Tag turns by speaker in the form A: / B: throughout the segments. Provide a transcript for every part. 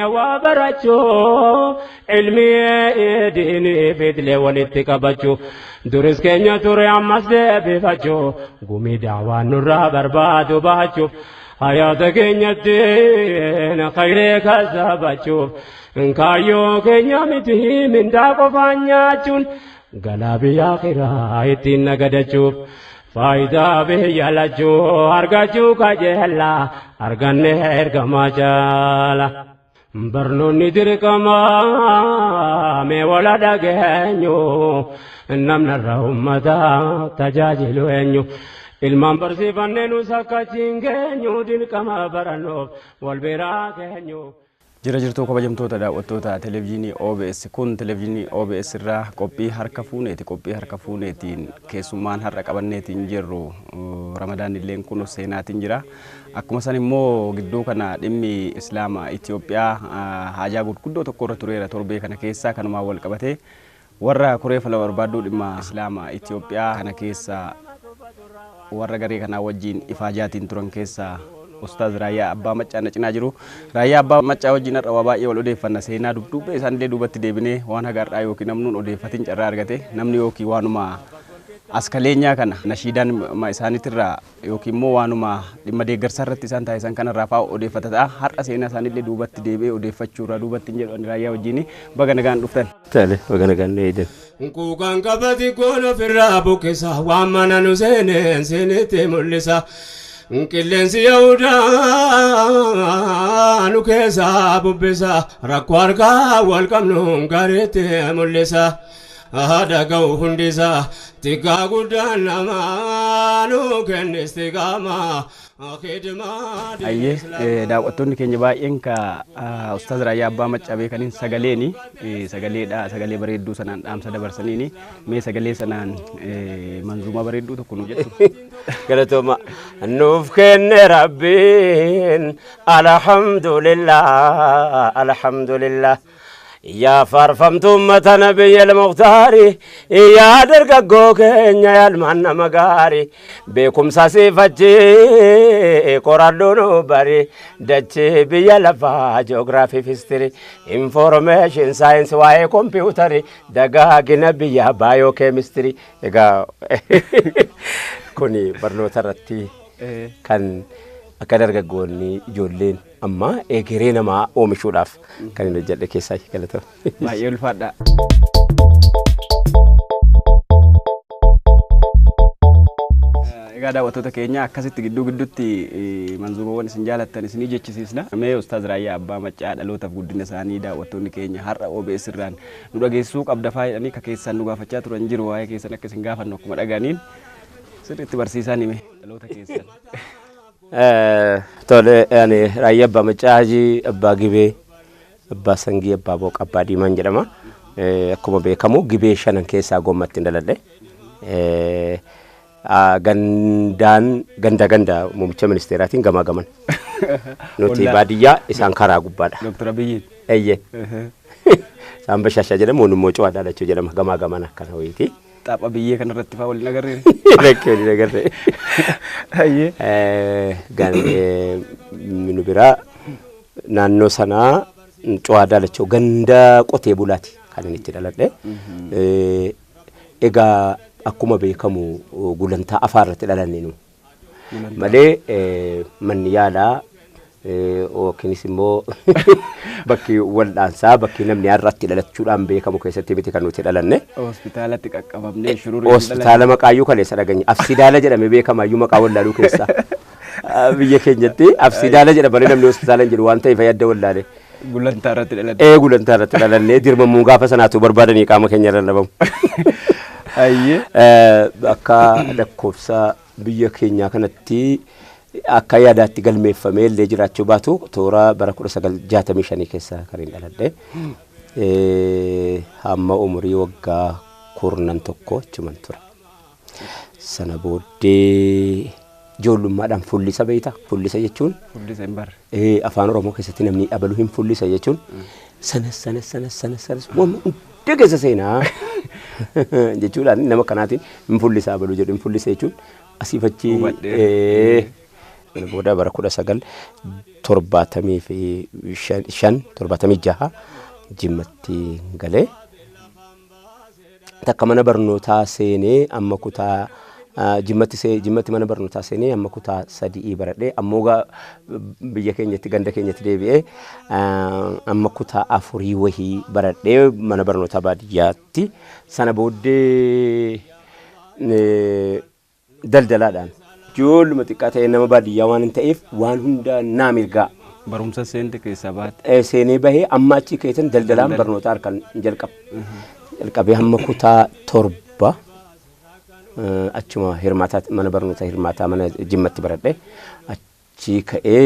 A: Keenya waa barachuu, ilmi diinii fidlee walitti qabachuu, duris keenya ture ammas deebifachuu, gumii daawaan nurraa barbaadu baachuuf, hayaata keenyatti khayree kasabachuuf, kaayyoo keenya miti mindaa qofaan nyaachuun, galaa biyya akhiraa ittiin nagadachuuf. Faayidaa biyya lachuu argachuu kajeella arganne ergamaa jaala. Barnoonni dirqamaa mee wala dhageenyu, namnarra ummata tajaajilu eenyu? Ilmaan barsiifannee nus akkachiin geenyu, dirqama barannoof wal biraa keenyu.
B: Jira jirtuu kabajamtoota daawwattoota televezyiinii OBS, kun televezyiinii OBS irraa qophii harka fuuneeti. Qophii harka fuuneetiin keessummaan har'a qabanneetiin jirru Ramadaan illeen kun seenaatiin jira. Akkuma san immoo gidduu kana dhimmi Islaama Itoophiyaa haajaa gurguddoo tokko irra tureera torbee kana keessa. Kanumaan wal qabatee warra koree fala barbaadduu dhimma Islaama Itoophiyaa kana keessa warra garee kanaa wajjin ifaajaatiin turan keessa Ustaaz Raayyaa Abbaa Maccaa na cinaa jiru. Raayyaa Abbaa Maccaa wajjin har'a waa baay'ee wal odeeffanna. Seenaa dudduubbee isaanillee duubatti deebinee waan haga har'aa yookiin namnuun odeeffatiin carraa argate, namni yookiin waanuma as kaleenyaa kana nashiidaan isaaniitirraa yookiin immoo waanuma dhimma deeggarsaa irratti isaan taasisan kanarraa fa'aa odeeffata ta'a. Har'a seenaa isaaniillee duubatti deebi'ee odeeffachuurraa duubatti hin jedhu. Ani Raayyaa wajjin baga nagaan dhuftan.
C: Tole, baga nagaan nu eedan.
A: Kuukaan qabati goon ofirraa buqqisa, waan mana nu seeneen seenitti mul'isa. Qilleensi Yahudaa nu keessaa bubbisa, rakkoo harkaa wal qabnu gaariitti mul'isa. Haadha ga'u hundisa xiqqaa guddaan namaa nu kennisti qaama.
B: Ayyee, daawwattoonni keenya baay'een ka Ustaaz Raayyaa Abbaa Maccaa beekaniin sagaleeni sagaleedha, sagalee bareedduu sanaan dhaamsa dabarsaniini. Mee sagalee sanaan manzuumaa bareedduu tokko nu jettu.
C: Galatooma nuuf kenne Rabbiin, alhamdulillah, alhamdulillah. Yaa faarfamtu ummata nabiyya al-Mukhtaari, yaa dargaggoo keenya, yaalmaan nama gaari, beekumsa siifachi qoradhu nu bari, dachee biyya lafaa ji'oogiraafii fi history, information science, waa'ee kompiitari, dagaagina biyya biochemistry. Egaa kuni barnoota irratti kan akka dargaggoonni ijoolleen amma egeree namaa oomishuudhaaf kan inni hojjedhe keessaa. Galatama.
B: Baay'ee ulfaadha. Egaa daawwattoota keenya, akkasitti gidduu gidduutti manzuumawwan isin jaalattan isinii jechisiisna. Mee Ustaaz Raayyaa Abbaa Maccaa dhalootaaf guddina isaanii daawwattoonni keenya har'a OBS irraan nu dhageessisuu qabda faa jedhanii ka keessan nu gaafachaa turan jiru. Waa'ee keessan akka isin gaafannu akkuma dhagaaniin sirriitti barsiisaan hime dhaloota keessan.
C: Tole, ani Raayyaa Abbaa Maccaa Hajii Abbaa Gibee Abbaa Sangii Abbaa Booqa Abbaa Diimaan jedhama. Akkuma beekamu Gibee shanan keessaa gommatti hin dhaladhe. Gandaan ganda ganda muummicha ministeeraatiin gamaa gaman. Nuti baadiyyaa, isaan karaa gubbaadha.
B: Dooktar Abiyyiin.
C: Eeyyee. Isaan Bashaashaa jedhamu, immoo Cuwaa Daalachuu jedhama, gamaa gaman akkana wayiiti.
B: Tapha biyyee kanarratti fa'aa waliin agarree.
C: Rakkoo waliin agarree.
B: Ayyee.
C: Nu biraa naannoo sanaa Cuwaa Daalachuu ganda qotee bulaati kan inni itti dhaladhe. Egaa akkuma beekamu gulantaa afaa irratti dhalanne nu. Malee manni yaalaa yookiinis immoo bakki wal'aansaa, bakki namni har'atti dhalachuudhaan beekamu keessatti miti kan nuti dhalanne.
B: Hospitaalatti qaqqabamnee shururii.
C: Hospitaala maqaayyuu kaleessa dhaganye. Afsidaala jedhamee beekama maqaa wallaaluu keessaa. Biyya keenyatti afsidaala jedhama, namni hospitaala hin jedhu waan ta'eef adda wallaale.
B: Gulantaa irratti
C: dhalanne. Ee, gulantaa irratti dhalannee dirmamuu gaafa sanaatu barbaadanii qaama keenya lallabamu.
B: Ayyee.
C: Akka lakkoofsa biyya keenyaa kanatti akka yaadaatti galmeeffamee illee jiraachuu baatu toora bara 1965 keessa kan hin dhaladhe. Hamma umurii waggaa 11 achuman ture. Sana booddee ijoollummaadhaan fullisa beektaa? Fullisa jechuun
B: Fullisa hin barre.
C: Afaan Oromoo keessatti namni abaluu hin fullisa jechuun sana sana sana sana sana waan hunda keessa seenaa jechuudhaan nama kanaatiin hin fullisa abaluu jedhu. Hin fullisa jechuun asiif achi
B: Hubadheera.
C: Sana booda bara 1975 76 Jimmatti galee takka mana barnootaa seenee amma kutaa Jimmatti mana barnootaa seenee amma kutaa 3 baradhee ammoo biyya keenyatti ganda keenyatti deebi'ee amma kutaa 4 wahii baradhee mana barnootaa baadiyyaatti. Sana booddee daldalaadhaan ijoolluma xiqqaa ta'e nama baadiyyaa waan hin ta'eef waan hunda naa mirgaa.
B: Barumsa seente keessaa baate.
C: Seenee bahee amma achi keessan daldalaan barnoota harkaan jalqabe. Jalqabee hamma kutaa 7 achuma hirmaataa mana barnoota hirmaataa mana Jimmatti baradhe. Achi ka'ee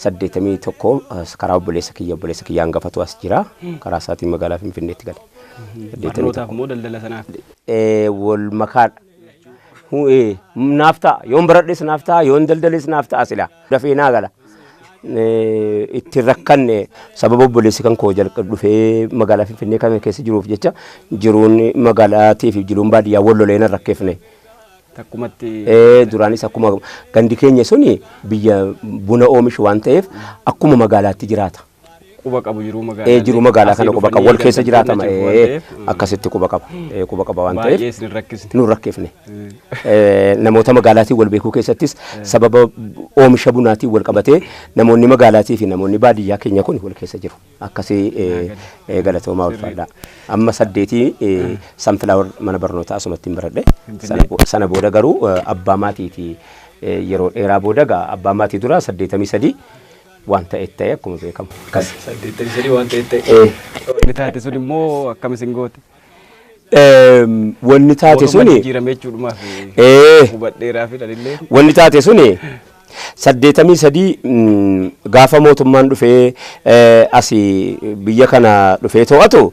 C: 81 karaa obboleessa kiyya hangafatu as jira. Karaa isaatiin magaalaa Finfinneetti gale.
B: Barnootaaf moo daldala sanaaf?
C: Wal makaadha. Naaf ta'a. Yoon baradhes naaf ta'a, yoon daldales naaf ta'a sila. Dafee naa gala. Itti rakkanne sababa obboleessi kan koo jalqabe dhufee magaalaa Finfinnee kana keessa jiruuf jecha jiruun magaalaatii fi jiruun baadiyyaa wal lolee na rakkeefne.
B: Takkumatti.
C: Duraanis akkuma gandi keenya suni biyya buna oomishu waan ta'eef akkuma magaalaatti jiraata.
B: Quba qabu jiruu magaalaa.
C: Jiruu magaalaa kana quba qabu wal keessa jiraatama akkasitti quba qaba. Quba qaba waan ta'eef.
B: Baay'ee isin rakkisne.
C: Nu rakkifne. Namoota magaalaatiin wal beekuu keessattis sababa oomisha bunaatiin wal qabatee namoonni magaalaatii fi namoonni baadiyyaa keenya kun wal keessa jiru. Akkasii galatoomaa ulfaadha. Amma 8 Sunflower mana barnootaa asumatti hin baradhe. Sana booda garuu abbaa maatiiti yeroo dheeraa booda gaa abbaa maatii dura 83 waan ta'e ta'e akkuma beekamu.
B: 83 waan ta'e ta'e. Wanni taate sun immoo akkam isin goote?
C: Wanni taate suni.
B: Jijjiirame jechuudhumaaf. Hubadheeraa fi dhalillee.
C: Wanni taate suni 83 gaafa mootummaan dhufee asii biyya kana dhufee to'atu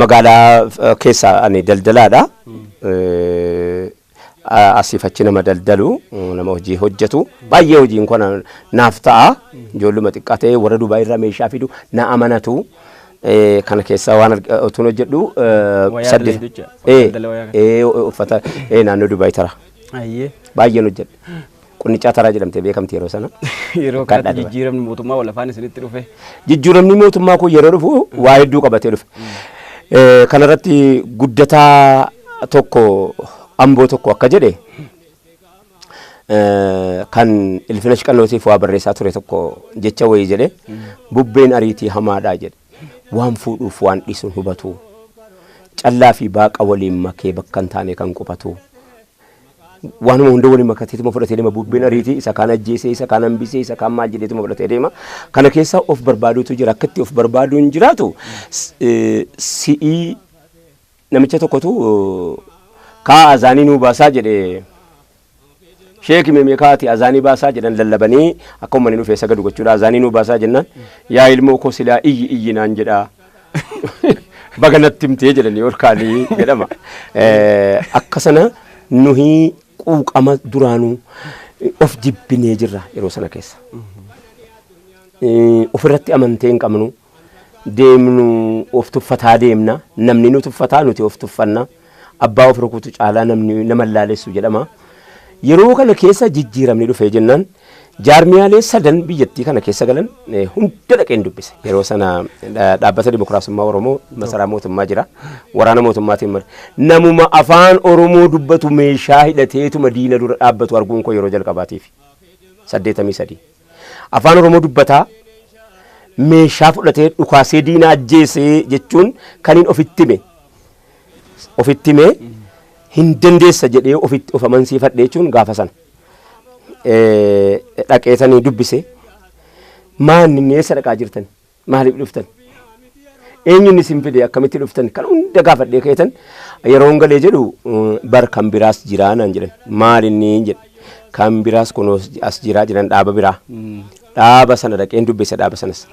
C: magaalaa keessa ani daldalaadha. Asiif achi nama daldalu nama hojii hojjetu baay'ee hojiin kun naaf ta'a. Ijoolluma xiqqaa ta'e warra Dubaay irraa meeshaa fidu na amanatu. Kana keessaa waan otuun hojjedhu uffata naannoo Dubaay tara. Baay'een hojjedhe. Qunnicaa taraa jedhamtee beekamti yeroo sana.
B: Yeroo kanatti jijjiiramni mootummaa wal afaan isinitti dhufe.
C: Jijjiiramni mootummaa kun yeroo dhufu waa hedduu qabatee dhufe. Kanarratti guddataa tokko Amboo tokko akka jedhe kan Ilfina Shiqannootiif waa barreessaa ture tokko jecha wayii jedhe bubbeen ariitii hamaadhaa jedhe waan fuudhuuf waan dhiisuun hubatu callaa fi baaqa waliin makee bakka hin taane kan qubatu waanuma hunda waliin makateetuma fudhatee deema bubbeen ariitii isa kaan ajjeesee isa kaan hambisee isa kaan maal jedheetuma fudhatee deema kana keessa of barbaaduutu jira akkatti of barbaaduun jiraatu si'ii namicha tokkotu kaa azaanii nuu baasaa jedhe sheeki meemee kaati azaanii baasaa jedhan lallabanii akka uummanni dhufee sagadu gochuudha azaanii nuu baasaa jennaan yaa ilmoo koo silaa iyyi iyyi naan jedhaa baga natti himtee jedhanii ol kaanii jedhama. Akka sana nuyi quuqama duraanuu of jibbinee jirra yeroo sana keessa. Ofirratti amantee hin qabnu deemnu of tuffataa deemna namni nu tuffataa nuti of tuffanna. Abbaa of rukutu caalaa namni nama laalessu jedhama. Yeroo kana keessa jijjiiramni dhufee jennaan jaarmiyaalee sadan biyyattii kana keessa galan hunda dhaqeen dubbise. Yeroo sana dhaabbata Dimookiraasummaa Oromoo masaraa mootummaa jira. Waraana mootummaatiin namuma afaan Oromoo dubbatu meeshaa hidhateetuma diina dura dhaabbatu arguun koo yeroo jalqabaatiif. 83. Afaan Oromoo dubbataa meeshaa fudhatee dhukaasee diina ajjeesee jechuun kan hin ofitti hime. Ofitti himee hin dandeessa jedhee ofitti of amansiifadhe jechuun gaafa sana. Dhaqeetanii dubbise maanni inni eessa dhaqaa jirtan maaliif dhuftan eenyuun isin fide akkamitti dhuftan kan hunda gaafadhee keetan yeroon galee jedhu bar kan biraas jiraa naan jedhan maal inni jedhe kan biraas kunoo as jiraa jedhan dhaaba biraa dhaaba sana dhaqeen dubbise dhaaba sanas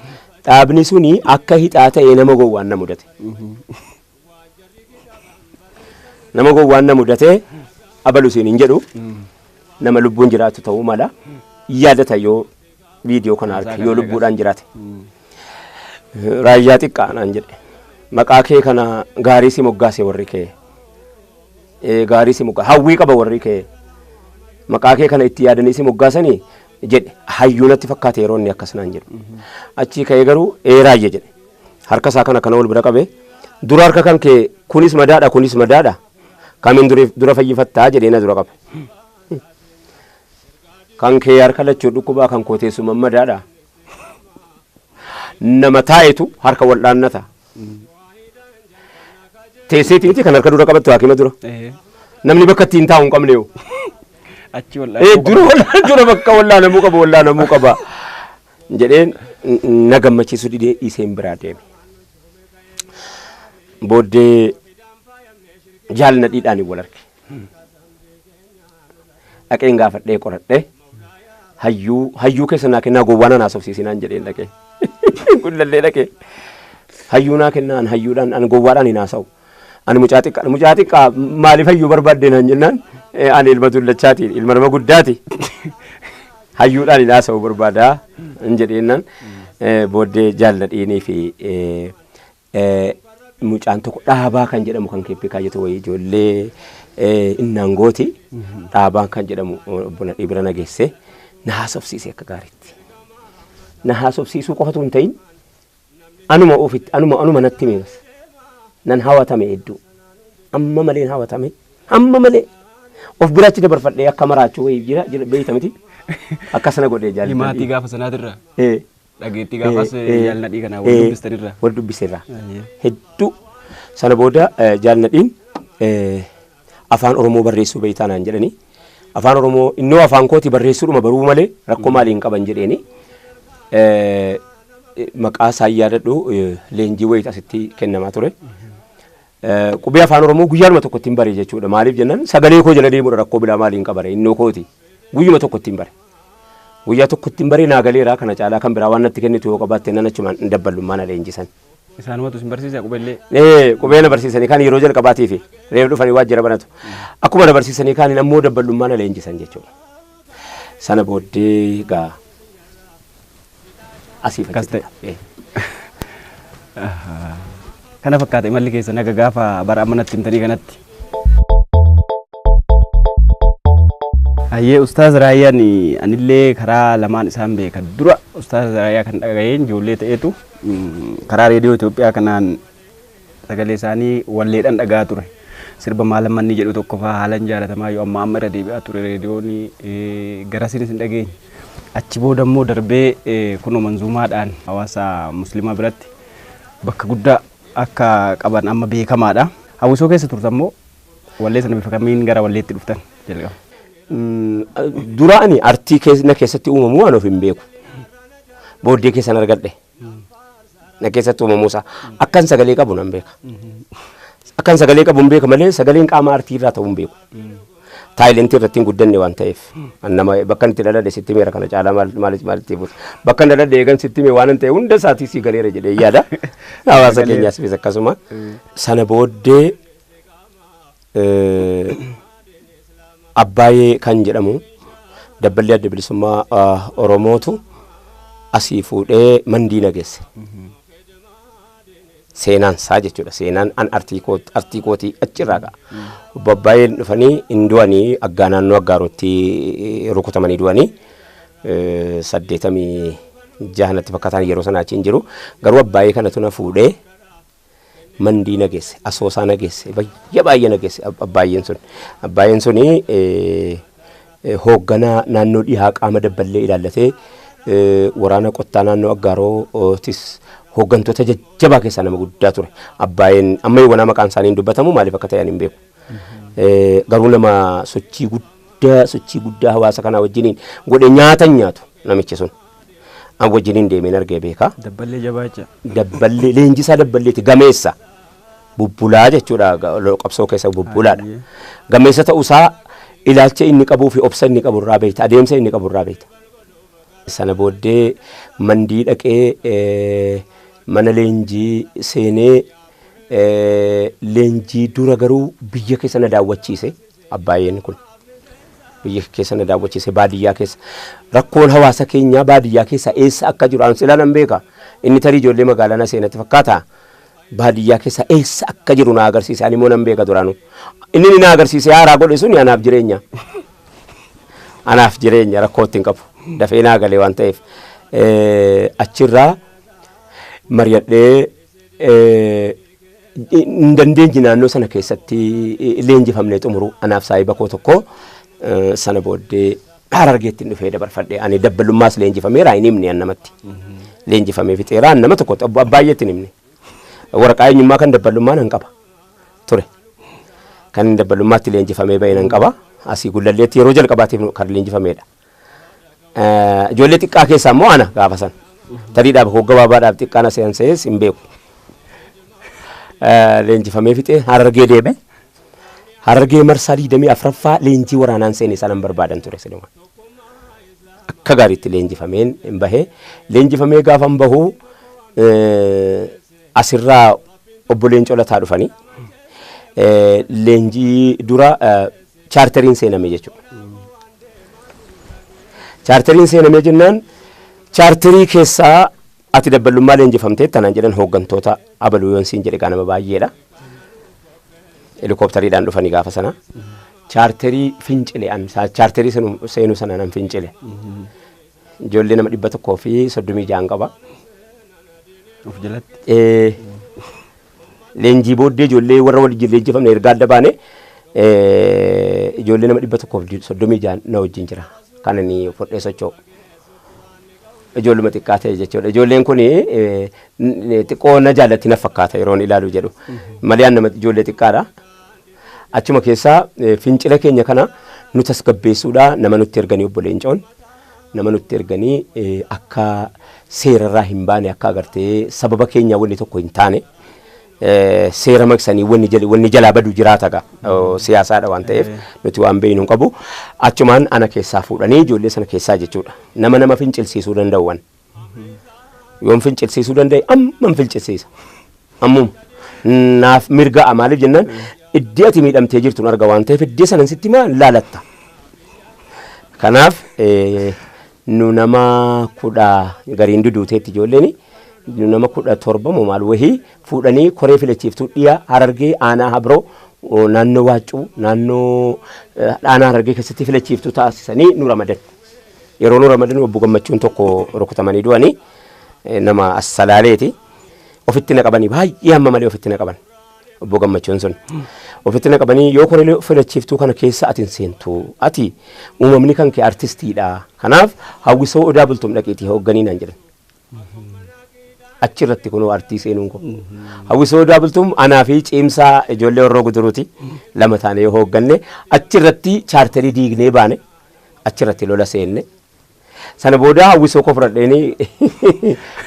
C: dhaabni suni akka hixaa ta'ee nama gowwaan na mudate. Nama gowwaan na mudate abalu siin hin jedhu nama lubbuun jiraatu ta'uu mala yaadata yoo viidiyoo kana arge yoo lubbuudhaan jiraate. Raayyaa xiqqaa naan jedhe maqaa kee kana gaarii si moggaase warri kee gaarii si moggaase hawwii qaba warri kee maqaa kee kana itti yaadanii si moggaasanii Jedhe hayyuu natti fakkaate yeroo inni akkas naan jedhu. Achii ka'ee garuu eeraayye jedhe. Harka isaa kana kana wal bira qabee dura harka kan kee kunis madaadha kunis madaadha kamiin dura fayyifattaa jedhee na dura qabe. Kan kee harka lachuu dhukkubaa kan koo teessuma madaadha. Nama taa'etu harka wal dhaannata. Teesseeti miti kan harka dura qabattu haakima dura. Namni bakka ittiin taa'u hin qabne yoo.
B: Achi wal
C: Dura dura bakka wallaanamuu qaba wallaanamuu qaba. Jedheen na gammachiisu didee dhiiseen biraa deeme. Booddee jaalna dhiidhaan wal arge. Dhaqeen gaafadhee qoradhee hayyuu hayyuu keessa naa kennaa gowwaa na haasofsiisinaan jedheen dhaqee. Gullallee dhaqee. Hayyuu naa kennaa an hayyuudhaan an gowwaadhaan hin haasa'u. Ani mucaa xiqqaa mucaa xiqqaa maaliif hayyuu barbaadde naan jennaan ani ilma dullachaati ilma nama guddaati. Hayyuudhaan hin haasa'u barbaadaa hin jedheennan booddee jaalladhiinii fi mucaan tokko dhaabaa kan jedhamu kan keeppii kaayyatu wayii ijoollee innaangooti dhaabaan kan jedhamu obbo Nadhii bira na geesse na haasofsiise akka gaariitti. Na haasofsiisuu qofatu hin ta'in anuma ofitti anuma anuma natti hime bas. Nan hawatame hedduu amma malee hawatame amma malee of biraatti dabarfadhee akka maraachuu wayii jira jira beeyta miti akkasana godhee jaalladhi.
B: Himaatii gaafa sanaatirra. Dhageettii gaafas jaalladhii kanaa wal dubbistanirra.
C: Wal dubbiseerra. Hedduu sana booda jaalladhiin afaan Oromoo barreessuu beeytaa naan jedhanii afaan Oromoo innoo afaan kooti barreessuudhuma baruu malee rakkoo maalii hin qaban jedheeni maqaa isaa yaadadhu leenjii wayii asitti kennamaa ture. Qubee afaan Oromoo guyyaadhuma tokkotti hin bare jechuudha. Maaliif jennaan sagalee koo jala deemuudha rakkoo biraa maaliin qabare innoo kooti. Guyyuma tokkotti hin bare. Guyyaa tokkotti hin bare naa galeera kana caalaa kan biraa waan natti kennitu yoo qabaatte nan achumaan hin dabballummaa na leenjisan.
B: Isaanumatu isin barsiisa qubeellee.
C: Qubee na barsiisanii kan yeroo jalqabaatiif reef dhufanii waajjira banatu. Akkuma na barsiisanii kaan ammoo dabballummaa na leenjisan jechuudha. Sana booddee gaa asii
B: Akkas ta'e. Kana fakkaata imalli keessan haga gaafa bara amma natti himtanii kanatti. Hayyee Ustaaz Raayyaan anillee karaa lamaan isaan beeka. Dura Ustaaz Raayyaa kan dhaga'een ijoollee ta'eetu karaa reediyoo Itoophiyaa kanaan sagalee isaanii walleedhaan dhaga'aa ture. Sirba maalammanni jedhu tokko fa'aa haalan jaalatamaa yoo amma amma irra deebi'aa ture reediyoon garasiin isin dhageenye. Achi booda immoo darbee kunoo manzuumaadhaan hawaasa musliimaa biratti bakka guddaa akka qaban amma beekamaadha. Hawwisoo keessa turtan immoo wallee sana bifa kamiin gara walleetti dhuftan jalqaba?
C: Dura ani artii na keessatti uumamuu waan of hin beeku. Booddee keessan argadhe. Na keessatti uumamuusaa akkan sagalee qabu nan beeka. Akkan sagalee qabu hin beeka malee sagaleen qaama artii irraa ta'uu hin beeku. Taayilentii irratti hin guddanne waan ta'eef. Nama bakka itti dhaladhe sitti meera kana caalaa maal maal maal itti buusa. Bakka inni dhaladhe eegan sitti mee waan ta'e hunda isaatii sii galeera jedhee yaada. Hawaasa keenyaas akkasuma. Sana booddee Abbaayee kan jedhamu dabballee adda bilisummaa Oromootu asii fuudhee mandii na geesse. Seenaan isaa jechuudha. Seenaan an artii kootii achirraa ka'a. Obbo Abbaayeen dhufanii hin du'anii aggaa naannoo aggaarootti rukutamanii du'anii 86 natti fakkaataan yeroo sana achi hin jiru. Garuu Abbaayee kanatu na fuudhee mandii na geesse, asoosaa na geesse, baay'ee baay'ee na geesse Abbaayeen sun. Abbaayeen suni hoogganaa naannoo dhihaa qaama dabballee ilaallatee waraana qottaa naannoo aggaarootis hooggantoota jajjabaa keessaa nama guddaa ture. Abbaayeen amma yoowwanaa maqaan isaanii hin dubbatamu maaliif akka ta'an hin beeku. Garuu nama sochii guddaa hawaasa kanaa wajjiniin godhe nyaata hin nyaatu namichi sun. An wajjiniin deemeen argee beeka.
B: Dabballee jabaa jecha.
C: Dabballee leenjisaa dabballeeti gameessa. Bubbulaa jechuudha qabsoo keessa bubbulaadha. Gameessa ta'uusaa ilaalcha inni qabuu fi obsa inni qabu irraa beekta adeemsa inni qabu irraa beekta. Sana booddee mandii dhaqee mana leenjii seenee leenjii dura garuu biyya keessa na daawwachiise Abbaayeen kun. Biyya keessa na daawwachiise baadiyyaa keessa. Rakkoon hawaasa keenyaa baadiyyaa keessa eessa akka jiru an silaa nan beeka. Inni tarii ijoollee magaalaa na seenatti fakkaata. Baadiyyaa keessa eessa akka jiru na agarsiise ani immoo nan beeka duraanuu. Inni na agarsiise haaraa godhe sun anaaf jireenya. Anaaf jireenya rakkoo ittiin qabu. Dafee naa galee waan ta'eef achirraa mari'adhee hin dandeenye naannoo sana keessatti leenjifamnee xumuru anaaf saayiba koo tokko sana booddee Harargeetti dhufee dabarfadhe. Ani dabbalummaas leenjifameera hin himne namatti. Leenjifamee fixeera nama tokkotti baay'eetti hin himne. Waraqaa eenyummaa kan dabbalummaa nan qaba ture. Kan dabbalummaatti leenjifamee ba'e nan qaba. Asii Gullalleetti yeroo jalqabaatiif kan leenjifameedha. Ijoollee xiqqaa keessaa immoo ana gaafa sana. Tariidhaaf hogga gabaabaadhaaf xiqqaan aseen se'es hin beeku. Leenjifamee fixee Harargee deeme. Harargee marsaa 24ffaa leenjii waraanaan seene sanan barbaadan ture siluma. Akka gaariitti leenjifameen hin bahee. Leenjifamee gaafan bahuu asirraa obbo Leencoo Lataa dhufanii leenjii dura chaarteriin seename jechuudha. Chaarteriin seenamee jennaan chaarterii keessaa ati dabbalummaa leenjifamtee tanaan jedhan hooggantoota abaluu yoon siin jedhe gaa nama baay'eedha. Helikooптariidhaan dhufanii gaafa sana. Chaarterii fincile an chaarterii seenuu sana nan fincile. Ijoollee nama 136 qaba.
B: Of jalatti.
C: Leenjii booddee ijoollee warra waliin leenjifamne erga adda baane ijoollee nama 136 na wajjin jira. Kan inni fudhee socho'u. Ijoolluma xiqqaa ta'e jechuudha. Ijoolleen kun xiqqoo na jaallatti na fakkaata yeroon ilaalu jedhu. Malee an nama ijoollee xiqqaadha. Achuma keessaa fincila keenya kana nu tasgabbeessuudha nama nutti erganii obbo Leencoon nama nutti erganii akka seerarraa hin baane akka agartee sababa keenya wanni tokko hin taane seera maqsanii wanni jalaa badu jiraata gaa siyaasaadha waan ta'eef nuti waan beeknu hin qabu. Achumaan ana keessaa fuudhanii ijoollee sana keessaa jechuudha. Nama nama fincilsiisuu danda'u yoon fincilsiisuu danda'e amman fincilsiisa. Ammuma naaf mirga maaliif jennaan iddoo ati miidhamtee jirtu arga waan ta'eef iddoo sanan sitti maa laalatta. Kanaaf nu nama 10 gariin duduuteetti ijoolleen nu nama 17 moo maal wahii fuudhanii koree filachiiftuu dhiya Harargee aanaa Habroo naannoo Waaccuu naannoo aanaa Harargee keessatti filachiiftuu taasisanii nu ramadan. Yeroo nu ramadan obbo Gammachuun tokko rukutamanii du'anii nama Assalaaleeti. Ofitti na qabanii baay'ee hamma malee ofitti na qaban. Obbo Gammachuun sun ofitti na qabanii yoo koree filachiiftuu kana keessa ati hin seentu ati uumamni kan kee artistiidha. Kanaaf hawwisoo Odaa Bultum dhaqiitii hoogganii naan jedhan. Achirratti kunoo artii seenuun koo. Hawwisoo Odaa Bultum anaa fi Ciimsaa ijoollee Horroo Guduruuti lama taanee yoo hoogganne achirratti chaarterii diignee baane achirratti lola seenne. Sana booda hawwisoo koo fudhadheenii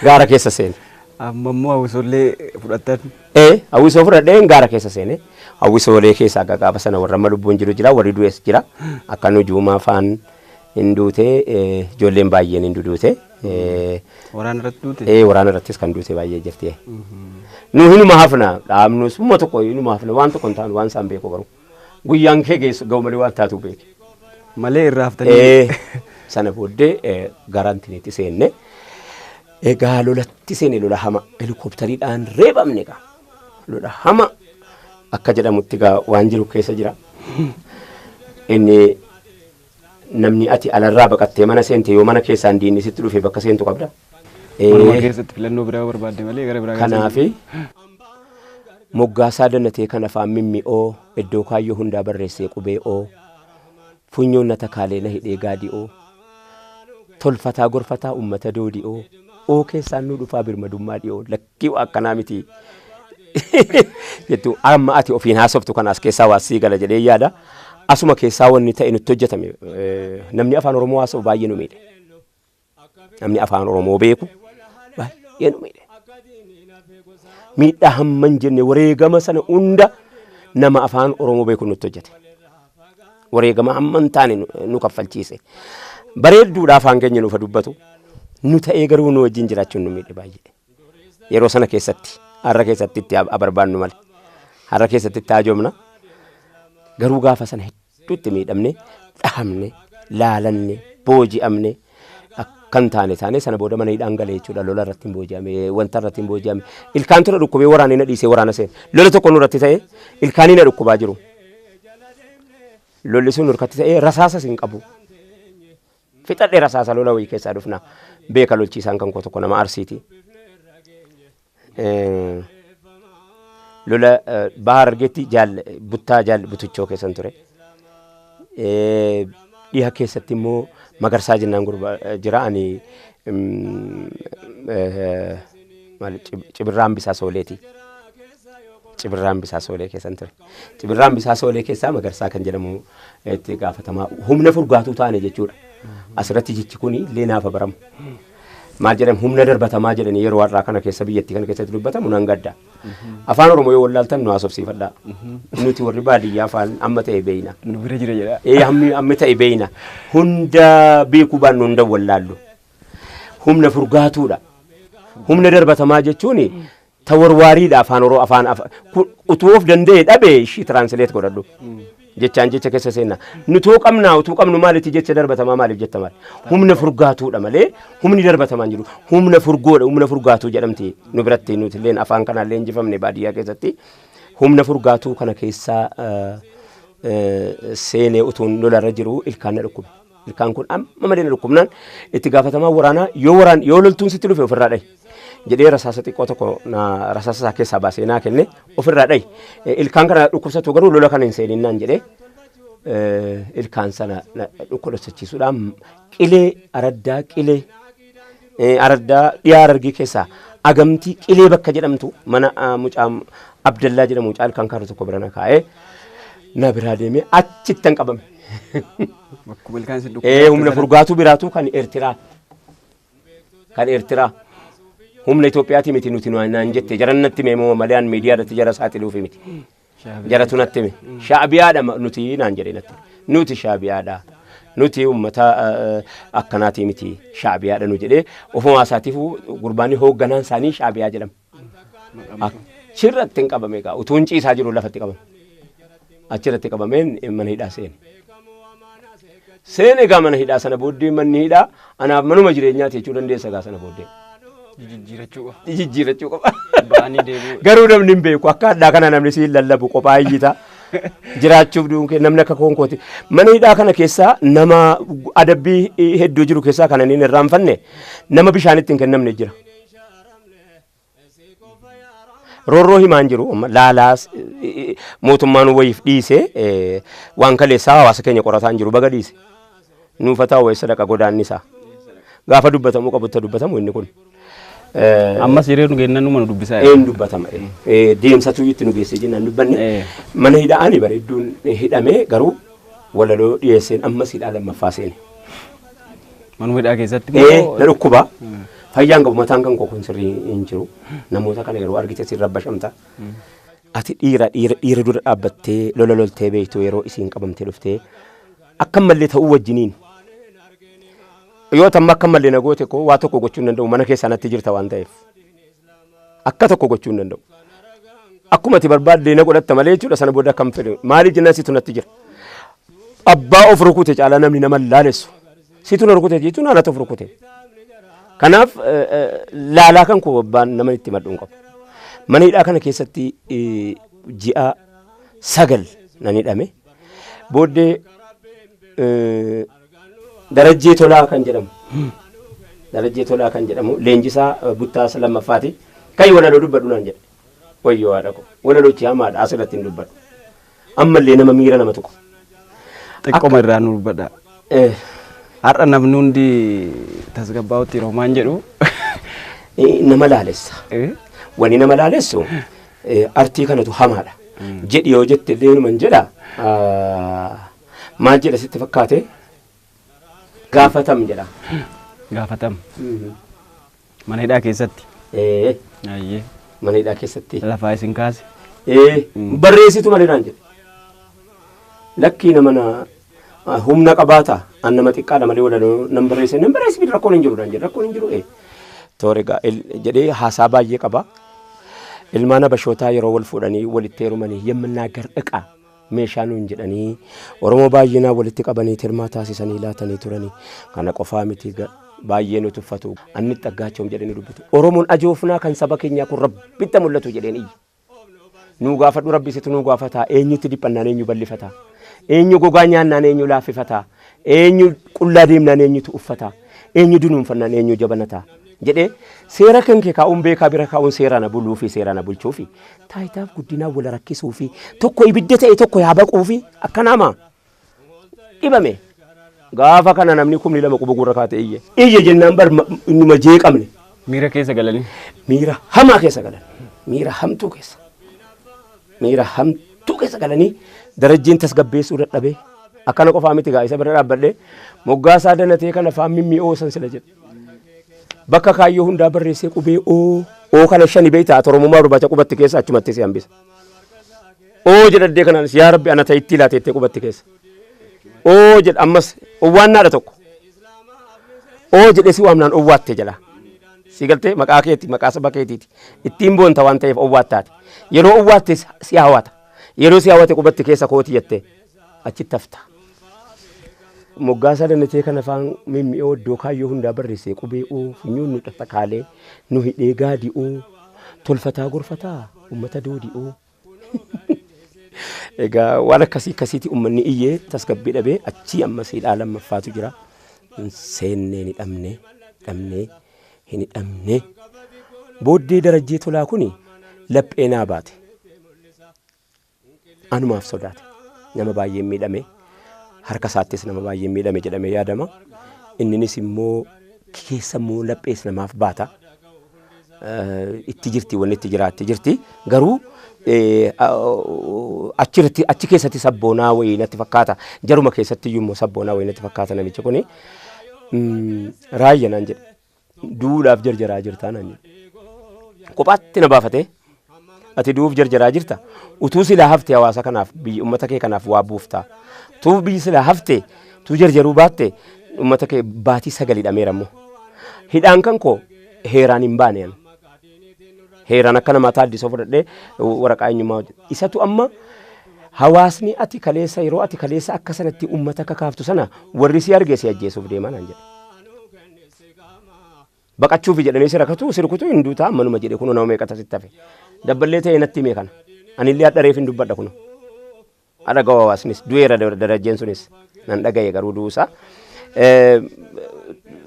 C: gaara keessa seene.
B: Amma immoo hawwisoollee fudhattan.
C: Hawwisoo fudhadheen gaara keessa seene. Hawwisoolee keessaa gaafa sana warra amma lubbuun jiru jira warri du'es jira. Akka Nujuumaa faan hin duute ijoolleen baay'een hin duute.
B: Waraana irratti duute?
C: Waraana irrattis kan duute baay'ee jirti. Nu hinuma hafna dhaabnu summa tokko hinuma hafna waan tokko hin taanu waan isaan beeku garuu. Guyyaan kee geessu ga'u malee waan taatu beeki.
B: Malee irraa haftanii.
C: Sana booddee garantiniitti seenne. Egaa lolatti seene lola hama helikooптariidhaan reebamne gaa. Lola hama akka jedhamutti gaa waan jiru keessa jira. Inni namni ati alarraa baqattee mana seente yoo mana keessaan diinni sitti dhufe bakka seentu qabda.
B: Manuma keessatti filannoo biraa barbaadde malee gara biraa
C: Kanaafi moggaasaa dannatee kan afaan mimmi'oo iddoo kaayyoo hundaa barreessee qubee oo funyoon na takaalee na hidhee gaadi'oo tolfataa gorfataa uummata doodi'oo oo keessaan nu dhufaa birmadummaa dhi'oo lakkii akkanaa miti. Jettu amma ati ofiin haasoftu kanaas keessaa waa sii gala jedhee yaada. Asuma keessaa wanni ta'e nutti hojjetame namni afaan Oromoo haasa'u baay'ee nu miidhe. Namni afaan Oromoo beeku baay'ee nu miidhe. Miidhaa hamma hin jenne wareegama sana hunda nama afaan Oromoo beeku nutti hojjete. Wareegama hamma hin taane nu kaffalchiise. Bareedduudha afaan keenya nuuf dubbatu. Nu ta'ee garuu nu wajjin jiraachuun nu miidhe baay'ee. Yeroo sana keessatti har'a keessatti itti abarbaannu malee. Har'a keessatti itti hajoomna. Garuu gaafa sana hedduutti miidhamne, dhahamne, laalanne, booji'amne akkan taane taane sana booda mana hidhaan galee jechuudha. Lola irratti hin booji'ame, wanta irratti hin booji'ame. Ilkaan tura dhukkubee waraanee na dhiisee waraana seene. Lola tokko nurratti ta'e ilkaanii na dhukkubaa jiru. Lolli sun nurkatti ta'ee rasaasas hin qabu. Fixadhee rasaasa lola wayii keessaa dhufna. Beeka lolchiisaan kan koo tokko nama Arsiiti. Lola Baha Harargeetti jaal buttaa jaal butuchoo keessan ture. Dhiha keessatti immoo Magarsaa jennaan gurba jira ani Cibirraa Hambisaa Sooleeti. Cibirraa Hambisaa Soolee keessan ture. Cibirraa Hambisaa Soolee keessaa Magarsaa kan jedhamu itti gaafatamaa humna furgaatuu taane jechuudha. Asirratti jechi kun illee naaf baramu. Maal jedhamu humna darbatamaa jedhanii yeroo har'aa kana keessa biyyattii kana keessatti dubbatamu nan gadda. Afaan Oromoo yoo wallaaltan nu haasofsiifadhaa. Nuti warri baadiyyaa afaan amma ta'e beeyna.
B: Nu bira jira jedha.
C: Ee hammi ta'e beeyna. Hunda beekuu baannu hunda wallaallu. Humna furgaatuudha. Humna darbatamaa jechuun tawarwaariidha afaan Oromoo afaan utuu of danda'e dhabe ishii tiraansileet godhadhu. Jechaan jecha keessa seenna. Nutuu qabnaa utuu qabnu maalitti jecha darbatamaa maaliif jetta maali? Humna furgaatuudha malee humni darbatamaa hin jiru. Humna furgoodha humna furgaatuu jedhamti nu biratti nuti illeen afaan kanaan leenjifamne baadiyyaa keessatti. Humna furgaatuu kana keessaa seenee utuun lolarra jiru ilkaan na dhukkube. Ilkaan kun amma malee na dhukkubnaan itti gaafatamaa waraanaa yoo waraan yoo loltuun sitti dhufe ofirraa dhahi. Jedhee rasaasa xiqqoo tokko na rasaasa isaa keessaa baasee naa kenne ofirraa dhahi. Ilkaan kana dhukkubsatu garuu lola kana hin seenin naan jedhee ilkaan sana dhukkubsachiisuudhaan qilee araddaa qilee araddaa dhiyaa Harargee keessaa agamtii qilee bakka jedhamtu mana mucaa Abdallaa jedhamu mucaa ilkaan kaarru tokko bira na kaa'ee na biraa deemee achittan qabame.
B: Bakkuma ilkaan isin dhukkubsatu.
C: Humna furgaatuu biraatu kan Eertiraa. Kan Eertiraa. Humna Itoophiyaati miti nuti naan jette jaran natti hime moo malee an miidiyaa irratti jara saaxiluufi miti. Jaratu natti hime. Shaabiyaadha nuti naan jedhe natti. Nuti shaabiyaadha. Nuti uummata akkanaati miti shaabiyaadha nu jedhee ofumaa isaatiif gurbaanni hoogganaan isaanii shaabiyaa jedhama. Achirratti hin qabame egaa utuun ciisaa jiru lafatti qabame. Achirratti qabameen mana hidhaa seene. Seene egaa mana hidhaa sana booddee manni hidhaa anaaf manuma jireenyaati jechuu dandeessa egaa sana booddee.
B: Jijjiirachuu qofa.
C: Jijjiirachuu qofa.
B: Ba'anii deebi'uu.
C: Garuu namni hin beeku akka addaa kana namni siin lallabu qophaa iyyita. Jiraachuuf du'uun kee namni akka koonkooti. Mana hidhaa kana keessaa nama adabbii hedduu jiru keessaa kan inni hin irraanfanne nama bishaan itti hin kennamne jira. Roorroo himaan jiru laalaas mootummaan wayiif dhiise waan kaleessaa hawaasa keenya qorataa hin jiru baga dhiise. Nuufataa wayii sadaqa godaannisaa. Gaafa dubbatamuu qabutti dubbatamu inni kun.
B: Ammas yeroo nu geennan numa nu dubbisaa.
C: Een dubbatama. Deemsatu itti nu geessee jennaan dubbanne. Mana hidhaa ani bareedduun hidhamee garuu walaloo dhiyeesseen ammas hidhaa lammaffaa seene.
B: Manuma hidhaa keessatti
C: Na dhukkuba. Fayyaan qabu mataan kan koo kun sirrii hin jiru. Namoota kana yeroo argite sirra bashamta. Ati dhiira dhiira dhiira dura dhaabbattee lola loltee beektu yeroo isiin qabamtee dhuftee akkam mallee ta'uu wajjiniin. Yoo tamma akkam mallee na goote koo waa tokko gochuu hin danda'u mana keessaa natti jirta waan ta'eef. Akka tokko gochuu hin danda'u. Akkuma ati barbaadde na godhatta malee jechuudha sana booda akkam fedhe maaliif jennaan situ natti jira. Abbaa of rukute caalaa namni nama laalessu. Situ na rukute jechuun anatu of rukute. Kanaaf laalaa kan koo abbaan nama itti madhu hin qabu. Mana hidhaa kana keessatti ji'a 9 nan hidhame. Booddee Darajjee Tolaa kan jedhamu. Darajjee Tolaa kan jedhamu leenjisaa buttaa lammaffaati. Kai walaloo dubbadhu naan jedhe. Wayyoo haadha koo. Walaloochi hamaadha asirratti hin dubbadhu. Ammallee nama miira nama tuqu.
B: Xiqqooma irraa nu dubbadha. Har'a namni hundi tasgabbaa'utti yeroo maan jedhu.
C: Nama laalessa. Wanni nama laalessu artii kanatu hamaadha. Jedhi yoo jette illee numan jedha. Maal jedha sitti fakkaate? Gaafatam jedha.
B: Gaafatam. Mana hidhaa keessatti.
C: Mana hidhaa keessatti.
B: Lafaa isin kaase.
C: Barreessitu malee naan jedhe. Lakkii nama na humna qabaata. An nama xiqqaadha malee walaloo nan barreesse. Nan barreesse rakkoon hin jiru naan jedhe. Rakkoon hin jiru. Toore egaa jedhee haasaa baay'ee qaba. Ilmaan Habashootaa yeroo wal fuudhanii walitti heerumanii yemminaagar iqa meeshaa nuun jedhanii Oromoo baay'inaa walitti qabanii tirmaa taasisanii laatanii turanii. Kana qofaa miti baay'ee nu tuffatu. Anni xaggaachoom jedhanii dubbatu. Oromoon ajoofnaa kan saba keenyaa kun rabbitti mul'atu jedheen iyya. Nuu gaafadhu rabbi situ nuu gaafataa eenyutti dhiphannaan eenyu bal'ifataa. Eenyu gogaa nyaannaan eenyu laaffifataa. Eenyu qullaa deemnaan eenyutu uffata? Eenyu dunuunfannaan eenyu jabanataa? Jedhee seera kan kee kaa'uun beekaa bira kaa'uun seeraan buluu fi seeraan bulchuu fi taayitaaf guddinaa wal rakkisuu fi tokko ibidda ta'e tokko yaa baquu fi akkanaama dhibame. Gaafa kana namni 2,000 quba gurra kaate iyye. Iyye jennaan bar innuma jeeqamne.
B: Miira keessa galanii.
C: Miira hamaa keessa galan. Miira hamtuu keessa. Miira hamtuu keessa galanii Darajjeen tasgabbeessuu dadhabee akkana qofaa miti gaa isa bira dhaabbadhee moggaasaa danatee kana afaan mimmi'oo san sila jedhe. Bakka kaayyoo hundaa barreessee qubee oo oo kana shani beektaa Oromummaa barbaacha qubatti keessa achumatti si hambisa. Oo jedhaddee kanaanis yaa Rabbi ana ta'itti laateettee qubatti keessa. Oo jedha ammas owwaannaadha tokko. Oo jedhee si waamnaan owwaatte jedha. Si galtee maqaa keeti maqaa saba keetiiti. Ittiin boonta waan ta'eef owwaattaati. Yeroo owwaatte si hawwata. Yeroo si hawwate qubatti keessa kooti jettee achitti hafta. Moggaasaa danatee kana afaan mimmi'oo iddoo kaayyoo hundaa barreessee qubee oo funyoon nu takaalee nu hidhee gaadii oo tolfataa gorfataa uummata doodii oo. Egaa waan akkasii akkasiiti uummanni iyyee tasgabbii dhabee achii ammas hidhaa lammaffaatu jira. Seennee ni dhabne dhabnee hin dhabne. Booddee Darajjee Tolaa kuni laphee naa baate. Anumaaf sodaate. Nama baay'een miidhame. Harka isaattis nama baay'een miidhame jedhamee yaadama. Inninis immoo keessa immoo laphees namaaf baata. Itti jirti wanni itti jiraatti jirti. Garuu achirratti achi keessatti sabboonaa wayii natti fakkaata. Jaruma keessatti iyyuu immoo sabboonaa wayii natti fakkaata namichi kuni. Raayya naan jedhe. Duudhaaf jarjaraa jirtaa naan jedhe. Kophaatti na baafatee ati du'uuf jarjaraa jirta. Utuu silaa hafte hawaasa kanaaf biyya uummata kee kanaaf waa buufta. Utuu biyyi silaa hafte utuu jarjaruu baatte uummata kee baatii 9 hidhameera immoo. Hidhaan kan koo heeraan hin baane ani. Heeraan akka namaa taaddisoo fudhadhee waraqaa eenyummaa hojjedhe. Isatu amma hawaasni ati kaleessa yeroo ati kaleessa akka sanatti uummata kakaaftu sana warri si arge si ajjeesuuf deemaa naan jedhe. Baqachuuf jedhanii si rakatu si rukutu hin duutaa ammanuma jedhe kunoo nama meeqatu asitti hafe. Dabballee ta'ee natti hime kana. Anillee hadha reef hin dubbadha kunoo. Hadha gahu hawaasnis du'eera Darajjeen sunis nan dhagaye garuu du'uusaa.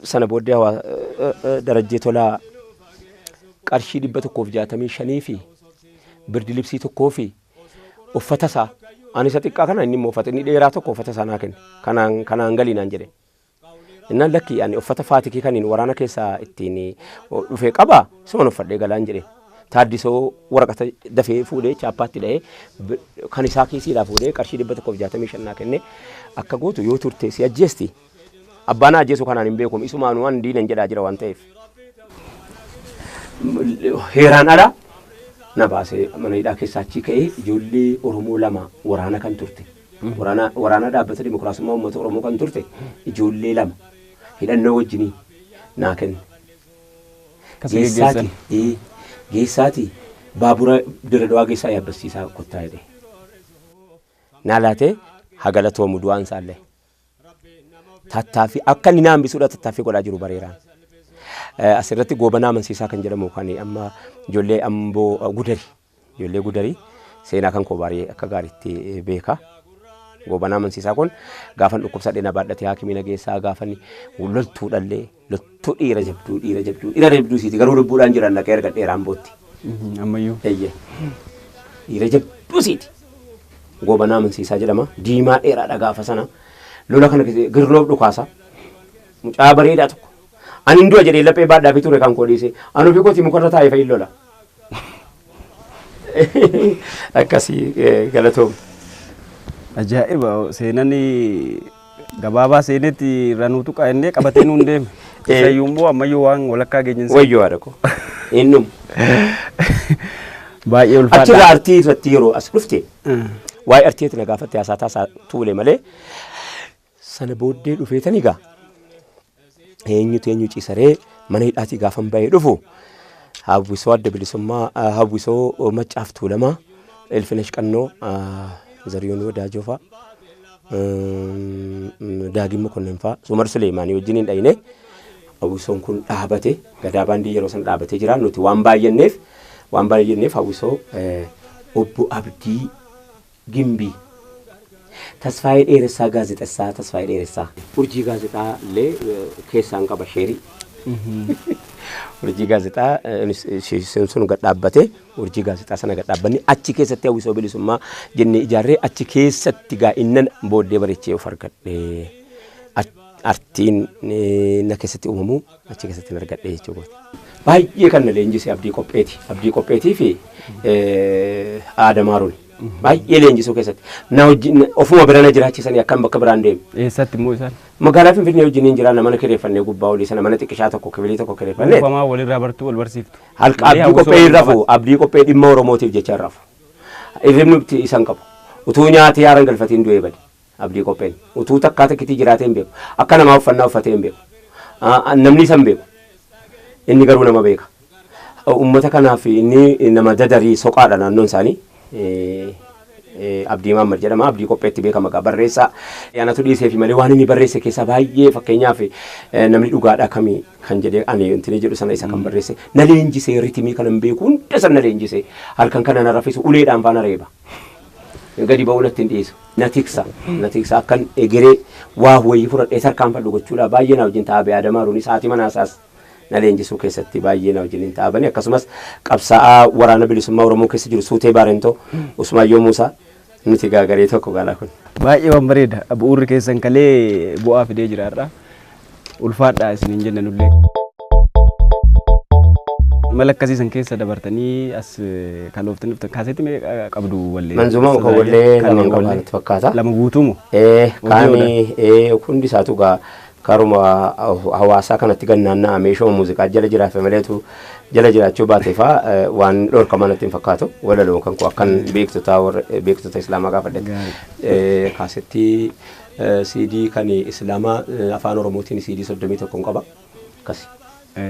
C: Sana booddee Darajjee Tolaa qarshii 165 fi birdi libsii tokkoo fi uffata isaa ani isa xiqqaa kana inni immoo uffata inni dheeraa tokko uffata isaa naa kenne. Kanaan kanaan galii naan jedhe. Innaan lakki ani uffata faatikii kaniin waraana keessaa ittiin dhufee qaba isuman uffadhee galaan jedhe. Taaddisoo waraqata dafee fuudhee chaappaatti dha'ee kan isaa kiisiidhaa fuudhee qarshii 165 naa kenne akka gootu yoo turte si ajjeesti. Abbaan ajjeesu kanaan hin beekum isumaanuu waan diinan jedhaa jira waan ta'eef. Heeraan ala na baasee mana hidhaa keessaa achii ka'ee ijoollee Oromoo lama waraana kan turte. Waraana dhaabbata dimokiraasummaa uummata Oromoo kan turte ijoollee lama hidhannoo wajjinii naa kenne. Geessaati geessaati baabura Dirre geessaa yaabbasiisaa kottaa jedhe. Naa laatee hagalatoomu du'aan isaallee. Tattaaffii akka inni na hambisuudha tattaaffii godhaa jiru bareeraan. Asirratti Goobanaa Amansiisaa kan jedhamu kan amma ijoollee Amboo Gudarii ijoollee Gudarii seenaa kan koo baay'ee akka gaariitti beeka. Goobanaa Amansiisaa kun gaafan dhukkubsadhee na baadhatee haakimii na geessaa gaafan loltuudhallee loltuu dhiira jabduu dhiira jabduu dhiira jabduu siiti garuu lubbuudhaan jiran dhaqee argadheera Ambootti.
B: Ammayyuu.
C: Eeyyee. Dhiira jabduu siiti. Goobanaa Amansiisaa jedhama. Diimaa dheeraadha gaafa sana. Lola kana keessa girloof dhukaasa. Mucaa bareedaa tokko. Ani hin du'a jedhee laphee baadhaa fi ture kan koo dhiise. Ani ofii kootii mukarra taa'ee fa'i lola. Akkasii galatoom.
B: Ajaa'iba seenan gabaabaa seenetti irra nuutu qaannee qabatee nuun deeme. Isayyuu immoo ammayyuu waan walakkaa geenye.
C: Wayyoo haadha koo. Innum.
B: Baay'ee ulfaadha.
C: Achirraa artii irratti yeroo as dhufte waa'ee artiitti na gaafatte haasaa taasaa tuule malee sana booddee dhufeetani egaa eenyutu eenyu ciisaree mana hidhaatii gaafan bahee dhufu hawwisoo adda bilisummaa hawwisoo Maccaaf Tuulamaa Ilfinesh Qannoo Zariyoon Wadaajoo fa'a Daagim Mokonnin fa'a Sumar Suleemaanii wajjin hin dhayine hawwisoon kun dhaabate Gadaa Baandii yeroo sana dhaabatee jira nuti waan baay'anneef hawwisoo obbo Abdii Gimbii Tasfaayee Dheeressaa gaazexessaa Tasfaayee Dheeressaa. Urjii gaazexaa illee keessaan qaba sheerii. Urjii gaazexaa sun gad dhaabbate, urjii gaazexaa sana gad dhaabbanne, achi keessatti hawwisoo bilisummaa jennee ijaarree, achi keessatti gaa innan booddee bareechee of argadhe. Artiin na keessatti uumamu achi keessatti hin argadhe jechuudha. Baay'ee kan na leenjise Abdii Qopheeti. Abdii Qopheetii fi Aadamaaruun. Baay'ee leenjisuu keessatti. Na wajjin ofuma bira na jiraachisanii akkan bakka biraan deemu.
B: Eessatti immoo isaan?
C: Magaalaa Finfinnee wajjin hin jiraanna, mana kireeffannee gubbaa olii sana mana xiqqishaa tokko, kibilii tokko kireeffannee.
B: Dhuunfamaa walirraa bartuu wal barsiiftu.
C: Halka Abdii Qophee hin rafu. Abdii Qophee dhimma Oromootiif jecha hin rafu. Hirribni isan qabu. Utuu nyaatee haara hin galfatiin du'ee bade. Abdii Qopheen. Utuu takkaa takkitii jiraatee hin beeku. Akka namaa uffannaa uffatee hin beeku. Namni isa hin beeku. Inni garuu nama beeka. Uummata kanaaf inni nama dadarii soqaadha naannoon isaanii. Abdii Mahammad jedhama. Abdii Qopheetti beekama maqaa barreessaa. Anatu dhiisee fi malee waan inni barreesse keessaa baay'ee, fakkeenyaaf namni dhugaadha kamii kan jedhee ani intini jedhu sana isa kan barreesse. Na leenjisee, ritimii kan hin beeku hunda sana na leenjisee, halkan kana na raffisu, uleedhaan faana reeba. Gadi ba'uu natti hin dhiisu. Na tiksa. Na tiksa akkan egeree waa wayii fudhadhee tarkaanfadhu gochuudha. Baay'ee na wajjin taa'aa Adamaaruun sa'aatii manaa isaas na leenjisuu keessatti baay'ee na wajjin taa'abani. Akkasumas qabsaa'aa waraana bilisummaa Oromoo keessa jiru Suutee Baarentoo, Usmaayyoo Muusaa, nuti gaagaree tokko galaa kun.
B: Baay'ee waan bareeda. Bu'uurri keessan kalee bu'aa fidee jira har'a. Ulfaadhaa isiniin jenna nullee. Mala akkasii san keessa dabartanii as kalooftanii dhuftan, kaasetti meeqa qabdu wallee?
C: Manzumaa kan wallee lama qaba natti fakkaata.
B: Lama guutuumu?
C: Kaani hundi isaatu gaa karuma hawaasaa kanatti gannaannaa meeshaa muuziqaa jala jiraafe maleetu jala jiraachuu baate faa waan dhorkamaa natti hin fakkaatu. Walaloon kan koo akkan beektota warra beektota islaamaa gaafadhetti. Kaasettii CD kan islaamaa afaan Oromootiin CD 31 qaba. Akkasi.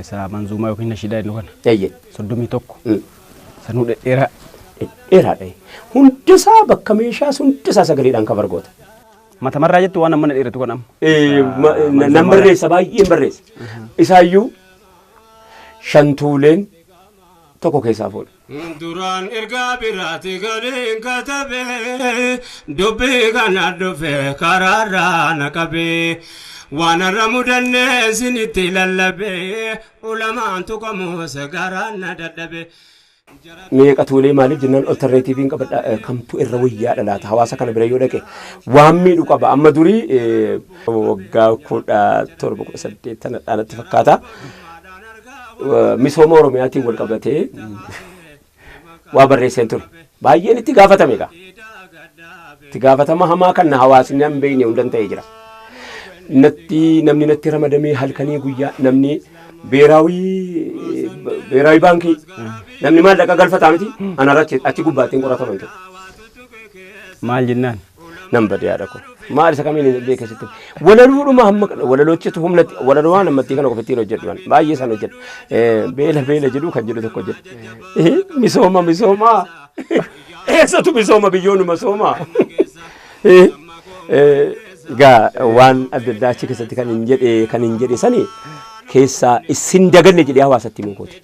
B: Isa manzuumaa yookiin nashiidaa jennu kana.
C: Eeyyee.
B: 31. Sanuu dhedheeraa.
C: Dheeraadha. Hundisaa bakka meeshaas hundisaa sagaleedhaan cover goota.
B: Matamarraa jettu waan amma dheeratu kan amma.
C: Nan barreessa, baay'een barreessa. Isaayyuu shantuuleen tokko keessaa fuudha.
A: Duraan ergaa biraati galiin katabe, dubbii kana dhufe karaarraa na qabe, waan irra mudannee sinitti lallabe, ulamaan tuqamuus garaan na dadhabe.
C: Meeqa tuulee maaliif jennaan alternatiiviin qabadha, kamtu irra wayyaadha laata, hawaasa kana bira yoo dhaqe waan miidhu qaba. Amma durii waggaa 17, 18 tanadhaa natti fakkaata. Misooma Oromiyaatiin wal qabatee waa barreesseen ture. Baay'een itti gaafatame egaa. Itti gaafatama hamaa kan hawaasni hin beekne hundan ta'ee jira. Natti namni natti ramadamee halkanii guyyaa namni beeraawii baankii namni maallaqa galfataa miti anarra achi gubbaattiin qorataman ture.
B: Maal jennaan?
C: Nan bade yaada koo. Maal isa kamiin hin beekne sitti. Walaluudhuma hamma walaloochitu humna walaloo waan ammattii kana qofittiin hojjedhu baay'ee isaan hojjedhu. Beela beela jedhu kan jedhu tokko jedhu. Misooma misooma. Eessatu misooma, biyyoonuma sooma. Egaa waan adda addaa achi keessatti kan hin jedhe sani keessaa isin daganne jedhee hawaasatti himuu kooti.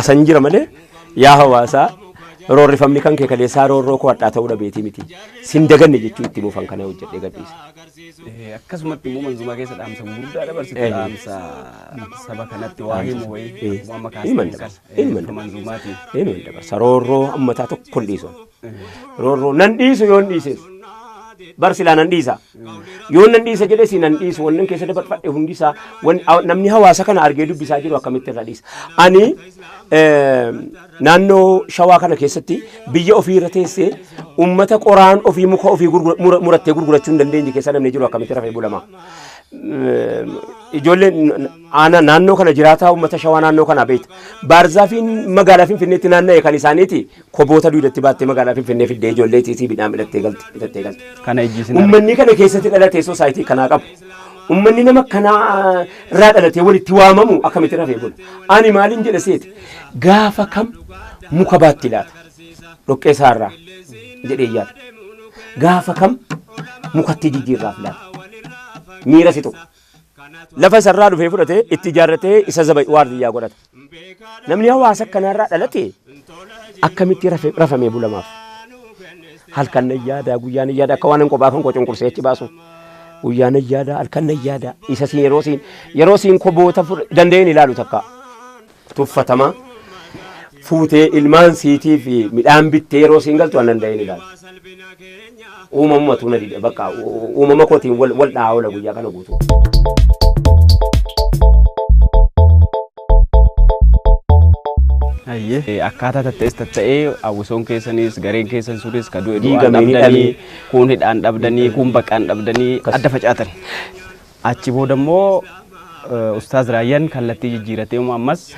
C: Asan jira malee, yaa hawaasaa, roorrifamni kan kee kaleessaa roorroo koo hadhaa ta'uu dhabeetii miti. Sin daganne jechuu itti himuufan kana hojjedhee gadhiise.
B: Akkasumatti immoo manzumaa keessa dhaamsa gurguddaa dabarsitu, dhaamsa saba kanatti waa himu wayii akkuma amma
C: Ilman
B: kaasee
C: dabarsa. Ilman dabarsa.
B: manzumaatiin.
C: Ilman dabarsa. Roorroo ammataa tokko hin dhiisu. Roorroo nan dhiisu yoon dhiises. Bar silaa nan dhiisa. Yoon nan dhiisa jedhe si nan dhiisu, wannan keessa dabarfadhe hundi isaa namni hawaasa kana argee dubbisaa jiru akkamitti irra dhiisa. Ani naannoo Shawaa kana keessatti biyya ofii irra teessee ummata qoraan ofii muka ofii murattee gurgurachuu hin dandeenye keessa namni jiru akkamitti rafee bulama. Ijoolleen aanaa naannoo kana jiraataa uummata Shawaa naannoo kanaa beekta. Baarzaafiin magaalaa Finfinneetti naanna'e kan isaaniiti koboota duudatti baattee magaalaa Finfinnee fiddee ijoollee tiisii midhaan bitattee galti bitattee galti.
B: Kana ijjiisin.
C: Uummanni kana keessatti dhalatee society kanaa qabu. Uummanni nama kanaa irraa dhalatee walitti waamamu akkamitti rafee bula? Ani maaliin jedhe seeti, gaafa kam muka baatti laata? Dhoqqee isaarraa jedhee yaada. Gaafa kam mukatti jijjiirraaf laata? Miira si tuqa. Lafa isarraa dhufee fudhatee itti ijaarratee isa zaba waardiyyaa godhata. Namni hawaasa akkanaarraa dhalate akkamitti rafamee bulamaaf? Halkan nan yaada, guyyaan nan yaada, akka waan hin kophaa kan koo cunqursee achi baasu. Guyyaan nan yaada, halkan nan yaada. Isa siin yeroo siin koboota danda'een ilaalu takka. Tuffatamaa fuutee ilmaan siitii fi midhaan bittee yeroo siin galtu an danda'een ilaalu. Uumamumatu na dide bakka uumama kootiin wal dha'aa oola guyyaa kana guutuu.
B: Akkaataa tatta'es tatta'ee hawwisoon keessanis gareen keessan sunis ka du'e du'aan
C: Diigamanii
B: dhabdanii
C: dhabanii.
B: Kuun hidhaan dhabdanii kuun baqaan dhabdanii adda facaatan. Achi booda immoo Ustaaz Raayyaan kallattii jijjiiratee ammas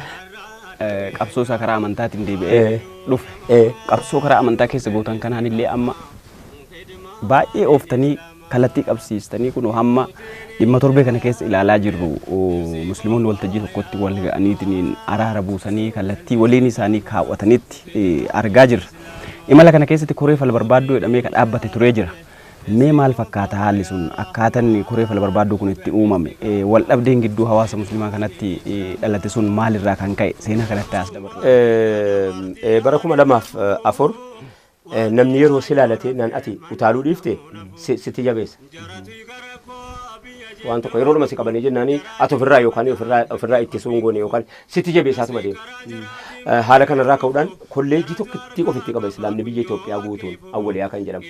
B: qabsoo isaa karaa amantaatiin deebi'ee dhufe. Qabsoo karaa amantaa keessa gootan kanaan illee amma baay'ee ooftanii kallattii qabsiistanii kun hamma dhimma torbee kana keessa ilaalaa jirru musliimoonni waltajjii tokkotti wal ga'aniitiin araara buusanii kallattii waliin isaanii kaawwatanitti argaa jirra. Imala kana keessatti koree fal barbaadduu jedhamee kan dhaabbate turee jira. Mee maal fakkaata haalli sun akkaataan koree fal barbaadduu kun itti uumame wal dhabdeen gidduu hawaasa musliimaa kanatti dhalate sun maalirraa kan ka'e seenaa kanatti as dabarru.
C: Bara 2004 namni yeroo si ilaalate naan ati utaaluu dhiifte sitti jabeessa. Waan tokko yeroo dhuma si qabanii jennaanii ati ofirraa yookaan ofirraa ittisuu hin goone yookaan sitti jabeessaatuma deema. Haala kanarraa ka'uudhaan kolleejjii tokkittii ofitti qaba Islaamni biyya Itoophiyaa guutuun Awwaliyaa kan jedhamu.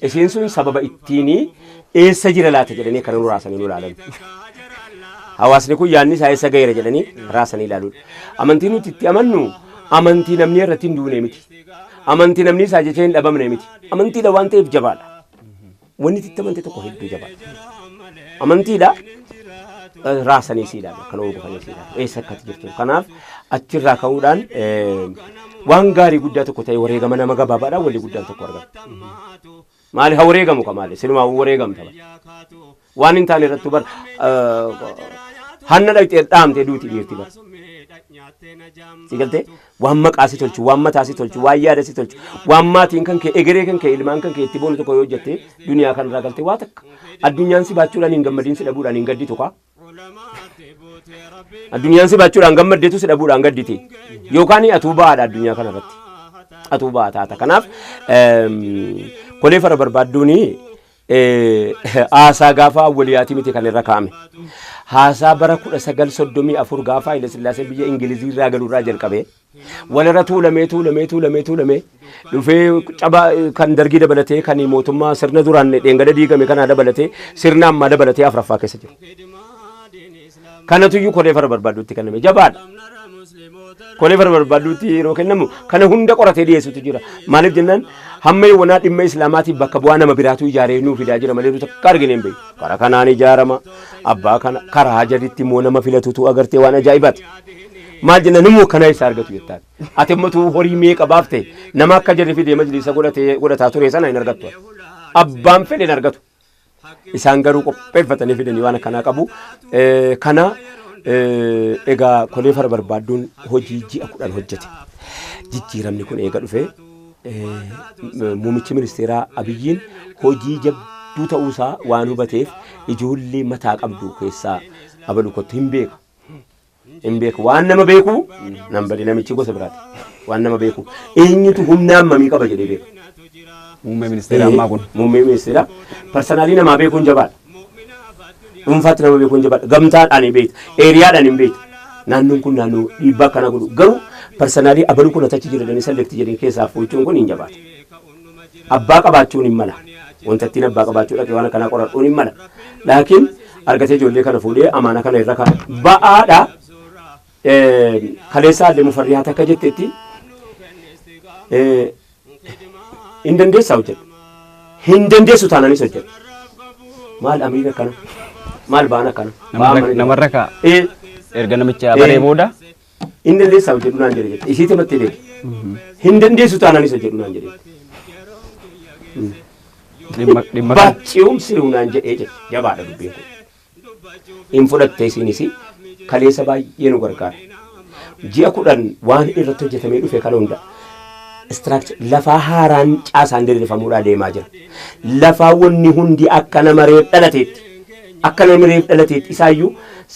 C: Isiin sun sababa ittiin eessa jira laata jedhanii kana nu raasanii nu ilaalan. Hawaasni kun yaadni isaa eessa ga'eera jedhanii raasanii ilaaluudha. Amantii nuti itti amannu amantii namni irratti hin duune miti. Amantii namni isaa jecha hin dhabamne miti. Amantiidha waan ta'eef jabaadha. Wanni itti amante tokko hedduu jabaadha. Amantiidha raasanii si ilaalu akkana hordofanii si ilaalu eessa akkati jirtu. Kanaaf achirraa ka'uudhaan waan gaarii guddaa tokko ta'e wareegama nama gabaabaadhaan walii guddaan tokko argama. Maali haa wareegamu ka maali silumaa wareegamta bara. Waan hin taane irrattuu bara hanna dhaqxee dhaamtee duuti dhiirti bara. Si galtee waan maqaa si tolchu, waan mataa si tolchu, waan yaada si tolchu, waan maatiin kan kee egeree kan kee ilmaan kan kee itti boonu tokko yoo hojjette duniyaa kanarraa galtee waa takka. Addunyaan si baachuudhaan hin gammadiin si dhabuudhaan hin gadditu kaa. Addunyaan si baachuudhaan gammaddeetu si dhabuudhaan gadditi. Yookaan atuu ba'aadha addunyaa kanarratti. Atuu ba'aa taata. Kanaaf kolee fara barbaadduuni haasaa gaafa awwaliyaatii miti kan irra kaa'ame. Haasaa bara 1934 gaafa Haile Sillaasee biyya Ingilizii irraa galurraa jalqabee walirra tuulamee tuulamee tuulamee tuulamee dhufee caba kan dargii dabalatee kan mootummaa sirna duraan dheengada diigame kanaa dabalatee sirna ammaa dabalatee afuraffaa keessa jiru. Kanatuyyuu kolee fara barbaadduutti kenname jabaadha. Kolee fara barbaadduutti yeroo kennamu kana hunda qoratee dhiyeessutu jira. Maaliif jennaan hamma yoonaa dhimma Islaamaatiif bakka bu'aa nama biraatu ijaaree nuu fidaa jira malee takka argine hin beeku. Karaa kanaan ijaarama abbaa kana karaa jaditti immoo nama filatutu agartee waan ajaa'ibaati. Maal jennaan immoo kana isa argatu jettaan. Ati immoo horii meeqa baafte nama akka jarri fidee majlisa godhataa ture sana hin argattu. Abbaan fedhe hin argatu. Isaan garuu qopheeffatanii fidanii waan akkanaa qabu. Kana egaa kolee fara barbaadduun hojii ji'a 10 hojjete. Jijjiiramni kun eega dhufe muummichi ministeeraa Abiyyiin hojii jabduu ta'uusaa waan hubateef ijoollee mataa qabdu keessaa abalu kottu hin beeku. Hin beeku waan nama beeku nan bade namichi gosa biraati. Waan nama beeku eenyutu humna hammamii qaba jedhee beeka.
B: Muummee ministeeraa ammaa kun.
C: Muummee ministeeraa parsanaalii namaa beekuun jabaadha. Dhuunfaatti nama beekuun jabaadha. Gamtaadhaan hin beektu. Eeriyaadhaan hin beektu. Naannoon kun naannoo dhiibbaa akkanaa godhu. Garuu parsanaalii abaluu kun achi jira jedhanii sallekti jedhanii keessaa fuuchuun kun hin jabaatu. Abbaa qabaachuun hin mala. Wanta ittiin abbaa qabaachuu dhaqee waan akkanaa qoradhuun hin mala. Laakiin argatee ijoollee kana fuudhee amaana kana irra kaa'e. Ba'aadha. Kaleessa aadde Mufarriyaa takka jettetti hin dandeessaa hojjedhu. Hin dandeessu taanaanis hojjedhu. Maal amiira akkana? Maal ba'aan akkana?
B: Namarra kaa'a. Erga namicha baree booda.
C: Hin dandeessaa hojjedhu naan jedhe jette. Isiitti mattee beeki. Hin dandeessu taanaanis hojjedhu naan jedhe.
B: Dhimma kana.
C: Baacci'umsi naan jedhee jette. Jabaadha dubbiin kun. Hin fudhatte isiinis kaleessa baay'ee nu gargaara. Ji'a 10 waan irratti hojjetamee dhufe kana hunda. Istiraakchar lafaa haaraan caasaan diriirfamuudhaa deemaa jira. Lafaa wanni hundi akka nama reef dhalateetti. Akka nama reef dhalateetti isaayyuu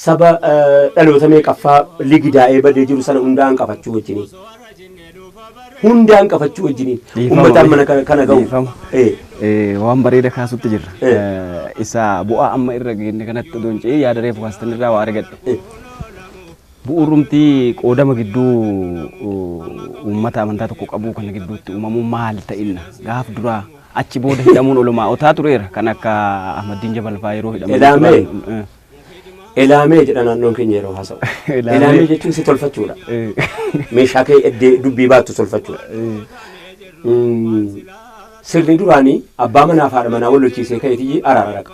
C: saba dhaloota meeqaffaa ligidaa'ee badee jiru sana hundaan qabachuu wajjiniin. Hundaan qafachuu wajjiniin uummataan mana kana ga'u.
B: Waan bareeda kaasutti jirra. Isa bu'aa amma irra geenne kanatti odoon ce'ee yaada reefu kaastan irraa waa argadhe. Bu'uurumti qoodama gidduu uummata amantaa tokko qabu kana gidduutti uumamuu maal ta'inna gaaf duraa achi booda hidhamuun olumaa otaa tureera kan akka Ahmadiin Jabal fa'aa yeroo hidhaman.
C: Elaamee. Elaamee jedha naannoon keenya yeroo haasa'u. Elaamee jechuun si tolfachuudha. Meeshaa kee eddee dubbii baattu tolfachuudha. Sirni duraanii abbaa manaa fi haadha manaa wal lolchiisee ka'eetii araara dhaqa.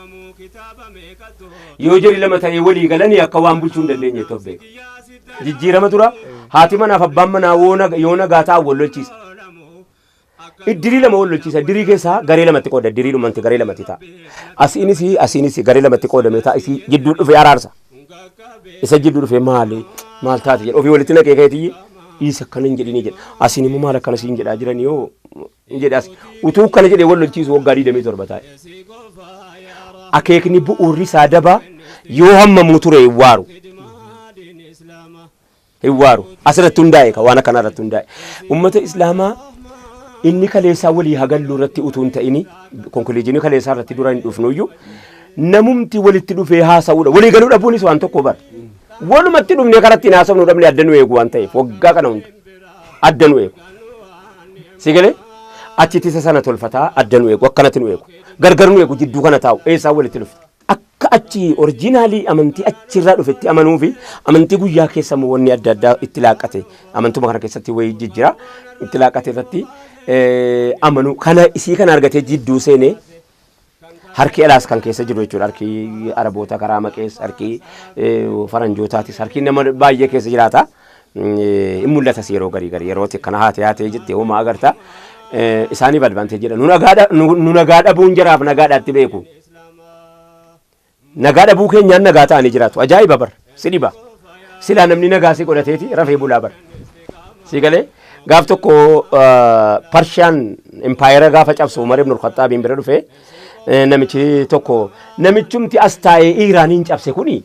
C: Yoo jarri lama ta'ee walii galanii akka waan bulchuu hin dandeenye of beeka. Jijjiirama dura haati manaaf abbaan manaa yoo nagaa ta'an wal lolchiisa. Iddirii lama wal lolchiisa. Iddirii keessaa garee lamatti qooda. Iddirii dhumante garee lamatti ta'a. Asiinis asiinis garee lamatti qoodame ta'a. Isii jidduu dhufee araarsa. Isa jidduu dhufee maali maal taate jedha. Ofii walitti naqee ka'eetii dhiisa akkana hin jedhini jedha. Asiin immoo maal akkana siin jedhaa jiran yoo hin jedha. Utuu akkana jedhee wal lolchiisu waggaa 27 taa'e. Akeekni bu'uurri isaa daba yoo hammamuu ture hin waaru. Hin waaru. Asirratti hundaa'e ka waan akkanaa irratti hundaa'e. Uummata Islaamaa inni kaleessaa walii hagalluu irratti utuu hin ta'ini konkoliijinii kaleessaa irratti dura hin dhufnuyyuu namumti walitti dhufee haasa'uudha. Walii galuu dhabuunis waan tokko bara. Walumatti dhufnee karaa ittiin haasofnu dhabne adda nu eegu waan ta'eef waggaa kana hunda adda nu eegu. Si galee achitti isa sana tolfataa adda nu eegu akkanatti nu eegu gargar nu eegu jidduu kana taa'u eessaa walitti dhufte. Akka achi oriijinaalii amantii achirraa dhufetti amanuu fi amantii guyyaa keessa immoo wanni adda addaa itti laaqate amantuma kana keessatti wayii jijjiira itti laaqate irratti amanuu kana isii kana argatee jidduu seenee harki alaas kan keessa jiru jechuudha. Harki Araboota karaa maqees, harki faranjootaatis, harki nama baay'ee keessa jiraata. In mul'atas yeroo garii garii yeroo kana haate haatee jettee homaa agarta. Isaaniif advanteejii jedha. Nu nagaa dhabuun jaraaf nagaadhaatti beeku. Nagaa dhabuu keenyaan nagaa ta'anii jiraatu. Ajaa'iba bara. Si dhiba. Silaa namni nagaa si godhateeti rafee bulaa bara. Si galee gaaf tokko Parshaan impaayera gaafa cabsu Umar ibn Khattaabiin bira dhufee namichi tokko namichumti as taa'ee Iiraaniin cabse kuni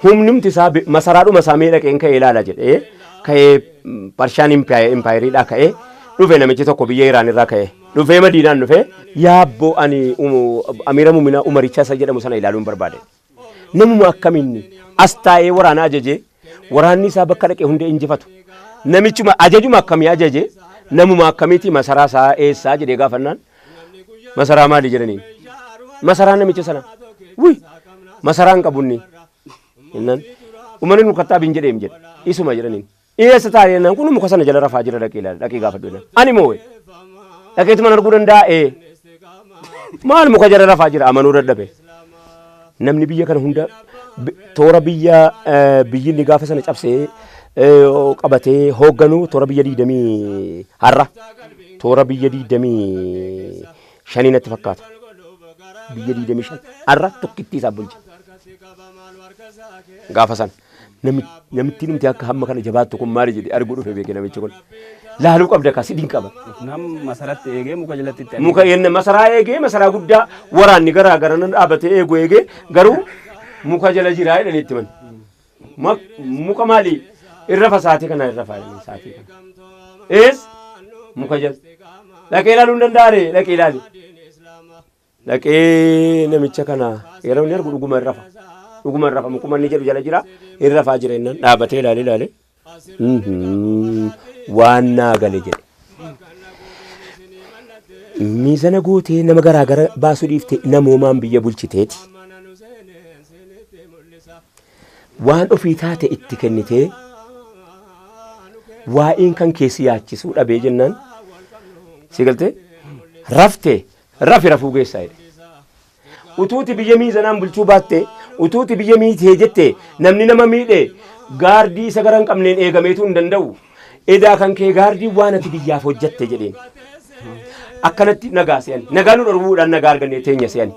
C: humnumti isaa masaraadhuma isaa mee dhaqeen ka'ee ilaala jedhee ka'ee Parshaan impaayeriidhaa ka'ee dhufe namichi tokko biyya Iraan irraa ka'ee dhufee Madiinaan dhufee yaabboo ani Amiira Muminaa Umaricha isa jedhamu sana ilaaluun barbaade. Namuma akkamiinni as taa'ee waraana ajajee waraanni isaa bakka dhaqee hundee injifatu. Namichuma ajajuma akkamii ajaje namuma akkamiiti masaraa isaa eessaa jedhee gaafannaan masaraa maali jedhaniin masaraa namicha sana wuy masaraan qabunni jennaan Umar ibn Khattaab hin jedheem jedhe isuma jedhaniin eessa taa'ee jennaan kun muka sana jala rafaa jira dhaqee ilaali dhaqee gaafadhu jennaan ani moo'e dhaqeetuma arguu danda'a ee maal muka jala rafaa jira amanuu dadhabe namni biyya kana hunda toora biyya biyyi inni gaafa sana cabsee qabatee hoogganu toora biyya 20 har'a toora biyya 25 natti fakkaata. Biyya 25 har'a tokkittii isaa bulche. Gaafa sana namitti numti akka hamma kana jabaattu kun maali jedhe arguu dhufe beeke namichi kun. Laaluu qabda ka sidin qaba.
B: Nam masaratti eegee muka jalatti itti
C: Muka yenna masaraa eegee masaraa guddaa waraanni garaa garana dhaabatee eegu eegee garuu muka jala jiraa jedhanii itti himan. Muka maali? Irra fasaatee kana irra faayanii saatii kana. Ees muka jala. Dhaqee ilaaluu hin danda'are dhaqee ilaali. Dhaqee namicha kana yeroo inni argu dhuguma irra fa. Dhuguma irra fa mukuma inni jedhu jala jira irra faa jira jennaan dhaabatee ilaale ilaale. Waan naa gale jedhe. Miizana gootee nama garaa gara baasuu dhiifte namoomaan biyya bulchiteeti. Waan ofii taate itti kennitee waa'een kan keessi yaachisuu dhabee jennaan si galtee raftee rafi rafuu geessaa jedhe. Utuuti biyya miizanaan bulchuu baatte utuuti biyya miitee jette namni nama miidhe gaardii isa gara hin qabneen eegameetu hin danda'u. Edaa kan kee gaardii waan ati biyyaaf hojjette jedheen. Akkanatti nagaa se'an. Nagaa nu dhorbuudhaan nagaa argannee teenya se'an.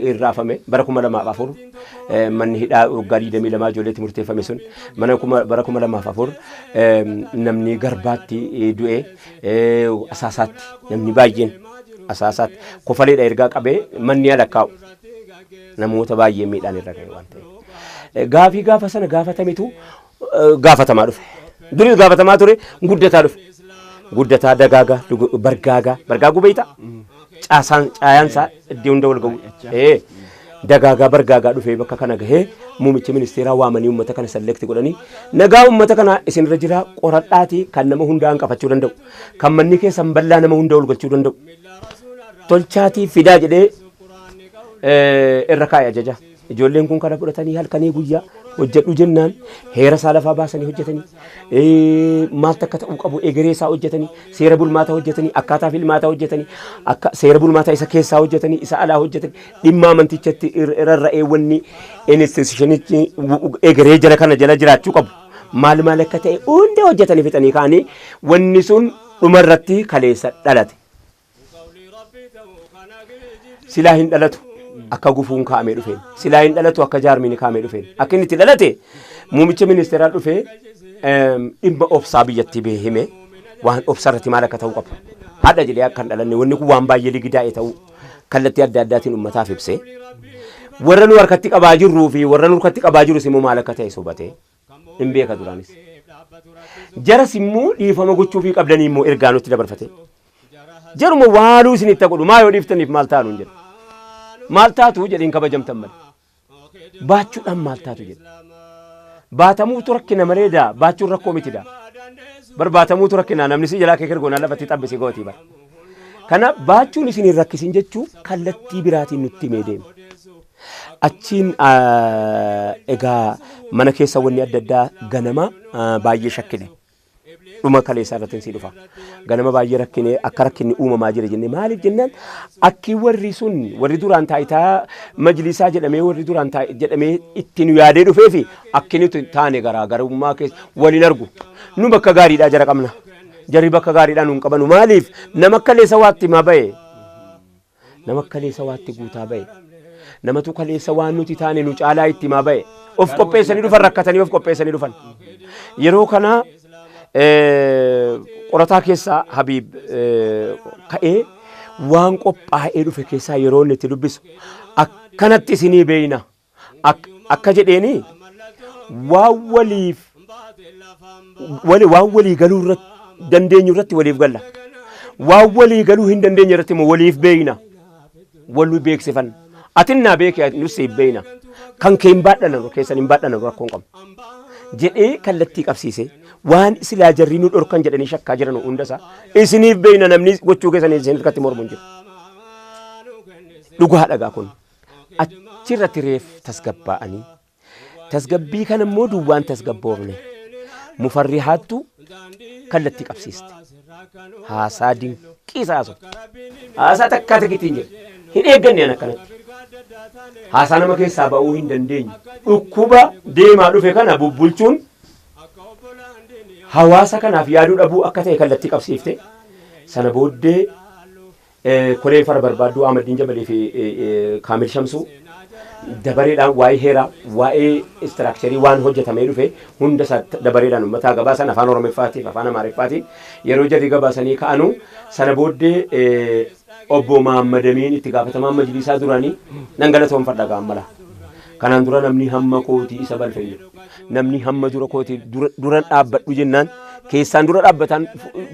C: Irraafame bara 2004 manni hidhaa waggaa 22 ijoolleetti murteeffame sun mana bara 2004 namni garbaatti du'e asaasaatti namni baay'een asaasaatti kofaleedha ergaa qabee manni alakkaa'u namoota baay'ee miidhaan irra ga'e waan ta'eef. Gaafii gaafa sana gaafatametu gaafatamaa dhufe. Duris gaafatamaa ture guddataa dhufe. Guddataa dagaagaa bargaagaa bargaaguu beektaa? Caasaan caayaansaa iddoo hunda wal ga'u. Dagaagaa bargaagaa dhufee bakka kana gahee muummicha ministeeraa waamanii uummata kana select godhanii nagaa uummata kana isinirra jira qoradhaatii kan nama hundaan qabachuu danda'u kan manni keessan bal'aa nama hunda ol galchuu danda'u tolchaatii fidaa jedhee irra kaa'e ajaja. Ijoolleen kun kana fudhatanii halkanii guyyaa hojjedhu jennaan heera isaa lafaa baasanii hojjetanii maaltu akka ta'uu qabu egeree isaa hojjetanii seera bulmaataa hojjetanii akkaataa filmaataa hojjetanii akka seera bulmaataa isa keessaa hojjetanii isa alaa hojjetanii dhimma amantichatti rarra'ee wanni institushinichi egeree jala kana jala jiraachuu qabu maal maal akka ta'e hunda hojjetanii fixanii ka'anii wanni sun dhumarratti kaleessa dhalate. Silaa hin dhalatu. Akka gufuun kaa'amee dhufeen silaa hin dhalatu akka jaarmiin kaa'amee dhufeen akka inni itti dhalate muummicha ministeeraa dhufee dhimma obsaa biyyatti bee hime waan obsa irratti maal akka ta'uu qabu haadha jedhee akka hin dhalanne wanni kun waan baay'ee ligidaa'e ta'uu kallattii adda addaatiin uummataaf ibsee warra nu harkatti qabaa jirruu fi warra nu harkatti qabaa jirus immoo maal akka ta'e sobatee hin beeka duraanis jaras immoo dhiifama gochuufii qabdanii immoo ergaa nutti dabarfate jaruma waaluu isinitti godhu maa yoo dhiiftaniif maal ta'anuun jedhu. Maal taatu jedheen kabajamtan malee baachuudhaan maal taatu jedhe baatamuutu rakkina malee daa baachuun rakkoo miti daa barbaatamuutu rakkina namni si jalaa kee ergoonaan lafatti xabbisi gootii bara kanaaf baachuun isin hin rakkisin jechuu kallattii biraatiin nutti himee deema. Achiin egaa mana keessa wanni adda addaa ganama baay'ee shakkine. Dhuma kaleessaa irratti si dhufa. Ganama baay'ee rakkine akka rakkinni uumamaa jira jennee maaliif jennaan akki warri sun warri duraan taayitaa majlisaa jedhamee warri duraan jedhamee itti nu yaadee dhufee fi akki nuti taane garaagarummaa keessa waliin argu. Nu bakka gaariidhaa jara qabna. Jarri bakka gaariidhaa nuun qabanu maaliif nama kaleessa waatti himaa ba'e. Nama kaleessa waatti guutaa ba'e. Namatu kaleessa waan nuti taane nu caalaa itti himaa ba'e. Of qopheessanii dhufan rakkatanii of qopheessanii dhufan. Yeroo kana qorataa keessaa Habiib ka'ee waan qophaa'ee dhufe keessaa yeroo inni itti dubbisu akkanatti isinii beeyna akka jedheeni waan waliif waan walii galuu irratti dandeenyu irratti waliif galla waan walii galuu hin dandeenye irratti immoo waliif beeyna wal beeksifanna atinnaa beeke nus siif beeyna kan kee hin baadhanan keessan hin baadhanan rakkoon qabnu jedhee kallattii qabsiise waan silaa jarri nu dhorkan jedhanii shakkaa jiran hundasaa isiniif beeyna namni gochuu keessanii isin harkatti mormu hin jiru. Dhugaa dhagaa kun achirratti reef tasgabbaa'anii tasgabbii kana immoo duwwaan tasgabboofne mufarrihaattu kallattii qabsiiste haasaa dinqiisaa haasofte haasaa takkaa takkitti hin jiru hin eegganne an akkanatti. Haasaa nama keessaa ba'uu hin dandeenye dhukkuba deemaa dhufe kana bubbulchuun hawaasa kanaaf yaaduu dhabuu akka ta'e kallattii qabsiifte sana booddee koree fara barbaadduu Ahmadiin Jabalee fi Kaamil Shamsuu dabareedhaan waa'ee heeraa waa'ee istiraakcharii waan hojjetamee dhufe hunda isaa dabareedhaan uummataa gabaasan afaan Oromoffaatiif afaan Amaariffaatiin yeroo jarri gabaasanii ka'anu sana booddee obbo Mahammad Amiin itti gaafatamaan majlisaa duraanii nan galatoonfadha gaammala. Kanaan dura namni hamma kootii isa balfe hin jiru. Namni hamma dura kootii duran dhaabbadhu jennaan keessaan dura dhaabbataan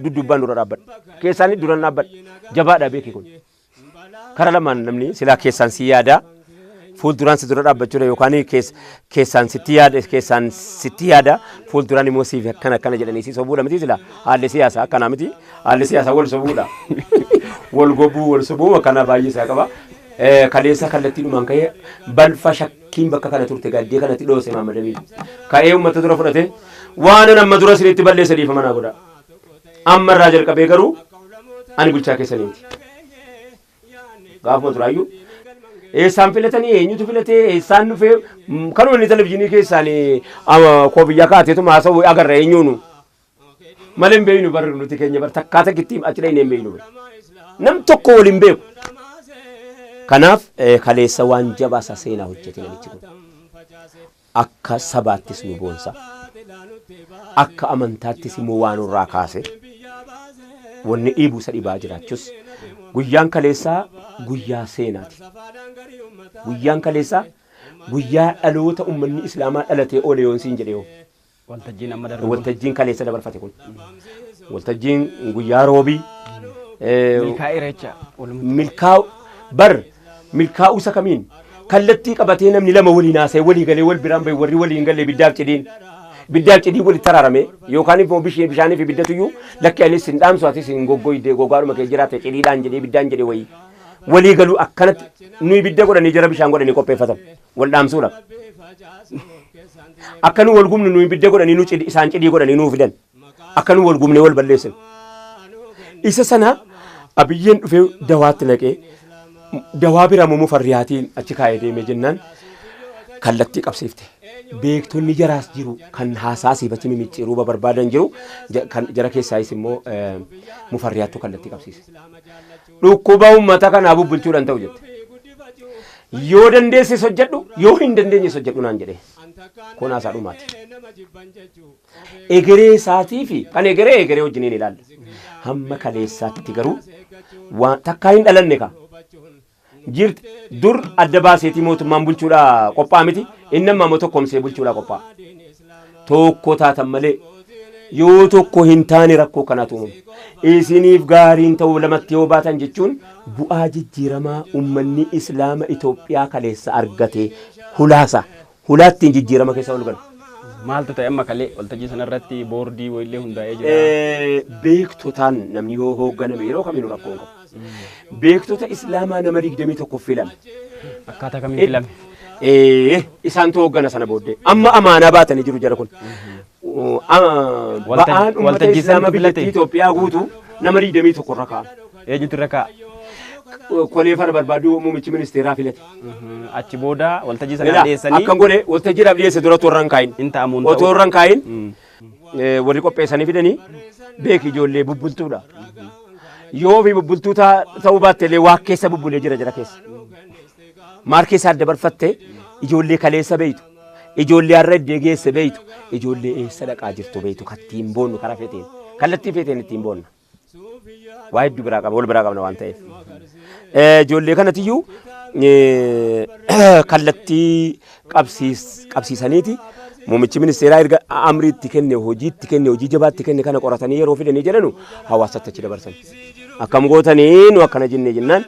C: duddubbaan dura dhaabbadha. Keessaan duran dhaabbadha. Jabaadha beeki kun. Kara lamaan namni silaa keessaan si yaada fuulduraan si dura dhaabbachuudha yookaan keessaan sitti yaada keessaan sitti yaada fuulduraan immoo siif akkana akkana jedhanii si sobuudha miti silaa haalli siyaasaa akkanaa miti haalli siyaasaa wal sobuudha. Wal gobuu wal sobuu akkana baay'ee isaa qaba. Kaleessa kallattiidhumaan ka'ee balfa shakkiin bakka kana turte gaddee kanatti dhoose Mahammad Amiin. Ka'ee uummata dura fudhate waan amma dura isinitti balleessa dhiifama naa godha. Amma irraa jalqabee garuu ani bulchaa keessaniiti. Gaafuma turaayyuu eessaan filatanii eenyutu filatee eessaan dhufee kanuma inni televizyiinii keessaan koofiyyaa kaateetuma haasa'u agarra eenyuunu. Malee hin beeynu barri nuti keenya bar takkaa takkitti achi dhaqnee hin beeynu. Nam tokko waliin beeku. Kanaaf kaleessa waan jabaa isaa seenaa hojjete namichi kun. Akka sabaattis nu boonsa. Akka amantaattis immoo waan nurraa kaase. Wanni dhiibuu isa dhibaa jiraachus guyyaan kaleessaa guyyaa seenaati. Guyyaan kaleessaa guyyaa dhaloota uummanni Islaamaa dhalatee oole yoon siin jedhee hoo.
B: Waltajjiin amma darbe kun.
C: Waltajjiin kaleessa dabarfate kun. Waltajjiin guyyaa roobii.
B: Milkaa'eera jecha.
C: Milkaa'u bar milkaa'uu isa kamiin kallattii qabatee namni lama waliin haasa'e walii galee wal biraan bahe warri waliin galee biddaaf cidhiin. Biddaaf cidhii walitti araarame yookaan immoo bishaanii fi biddatuyyuu lakki anis hin dhaamsu atis hin goggoyde gogaadhuma kee jiraate cidhiidhaan jedhee biddaan jedhee wayii. Walii galuu akkanatti nuyi bidda godhanii jara bishaan godhanii qopheeffatan wal dhaamsuudhaaf. Akka nu wal gubnu nuyi bidda godhanii nu isaan cidhii godhanii nuu fidan. Akka nu wal gubnee wal balleessinu. Isa sana Abiyyeen dhufee dawaatti naqee dawaa biraa immoo Mufarriyaatiin achi kaa'ee deemee jennaan kallattii qabsiifte. Beektonni jaraas jiru kan haasaa siif achi mimicciiruu barbaadan jiru kan jara keessaayis immoo Mufarriyaattu kallattii qabsiise. Dhukkuba uummata kanaa bubbulchuudhaan ta'u jette. Yoo dandeesses hojjedhu yoo hin dandeenyes hojjedhu naan jedhee. Kun haasaa dhumaati. Egeree isaatii fi kan egeree egeree wajjiniin ilaalla. Hamma kaleessaatti garuu waan takkaa hin dhalanne ka. Jirti dur adda baaseetii mootummaan bulchuudhaa qophaa miti inni amma immoo tokkoomsee bulchuudhaa qophaa'a. Tokko taatan malee yoo tokko hin taane rakkoo kanaatu uumama. Isiniif gaariin ta'uu lamatti yoo baatan jechuun bu'aa jijjiiramaa uummanni Islaama Itoophiyaa kaleessa argate hulaasa. Hulaattiin jijjiirama keessa ol galu.
B: Maaltu ta'e amma kalee waltajjii sanarratti boordii wayiillee hundaa'ee jira.
C: Beektotaan namni yoo hoogganame yeroo kamiinuu rakkoo hin qabu. Beektota Islaamaa nama 21 filame.
B: Akkaataa kamiin filame?
C: Isaantu hooggana sana booddee. Amma amaanaa baatanii jiru jara kun. Ba'aan uummata Islaamaa biyyattii Itoophiyaa guutuu nama 21 irra kaa'a.
B: Eenyutu irra kaa'a?
C: Koleefana barbaadu muummichi ministeeraa filate.
B: Achi booda waltajjii sana dhiyeessanii.
C: Akkan godhe waltajjiidhaaf dhiyeesse dura otoo irra hin kaa'in.
B: Hin ta'amuun ta'u.
C: Otoo irra hin kaa'in warri qopheessanii fidanii beeki ijoollee bubbultuudha. Yoo fi bubbultuu ta'uu baatte illee waa keessa bubbulee jira jara keessa. Maal keessa adda barfatte ijoollee kaleessa beeytu. Ijoollee har'a iddee geesse beeytu. Ijoollee eessa dhaqaa jirtu beeytu kattiin boonnu karaa feeteen. Kallattii feeteen ittiin boonna. Waa hedduu biraa qaba wal biraa qabna waan ta'eef. Ijoollee kanatiyyuu kallattii qabsiisaniiti muummichi ministeeraa erga amrii itti kenne hojii itti kenne hojii jabaa itti kenne kana qoratanii yeroo fidanii jedhanu hawaasatti achi dabarsan. Akkam gootanii nu akkana jennee jennaan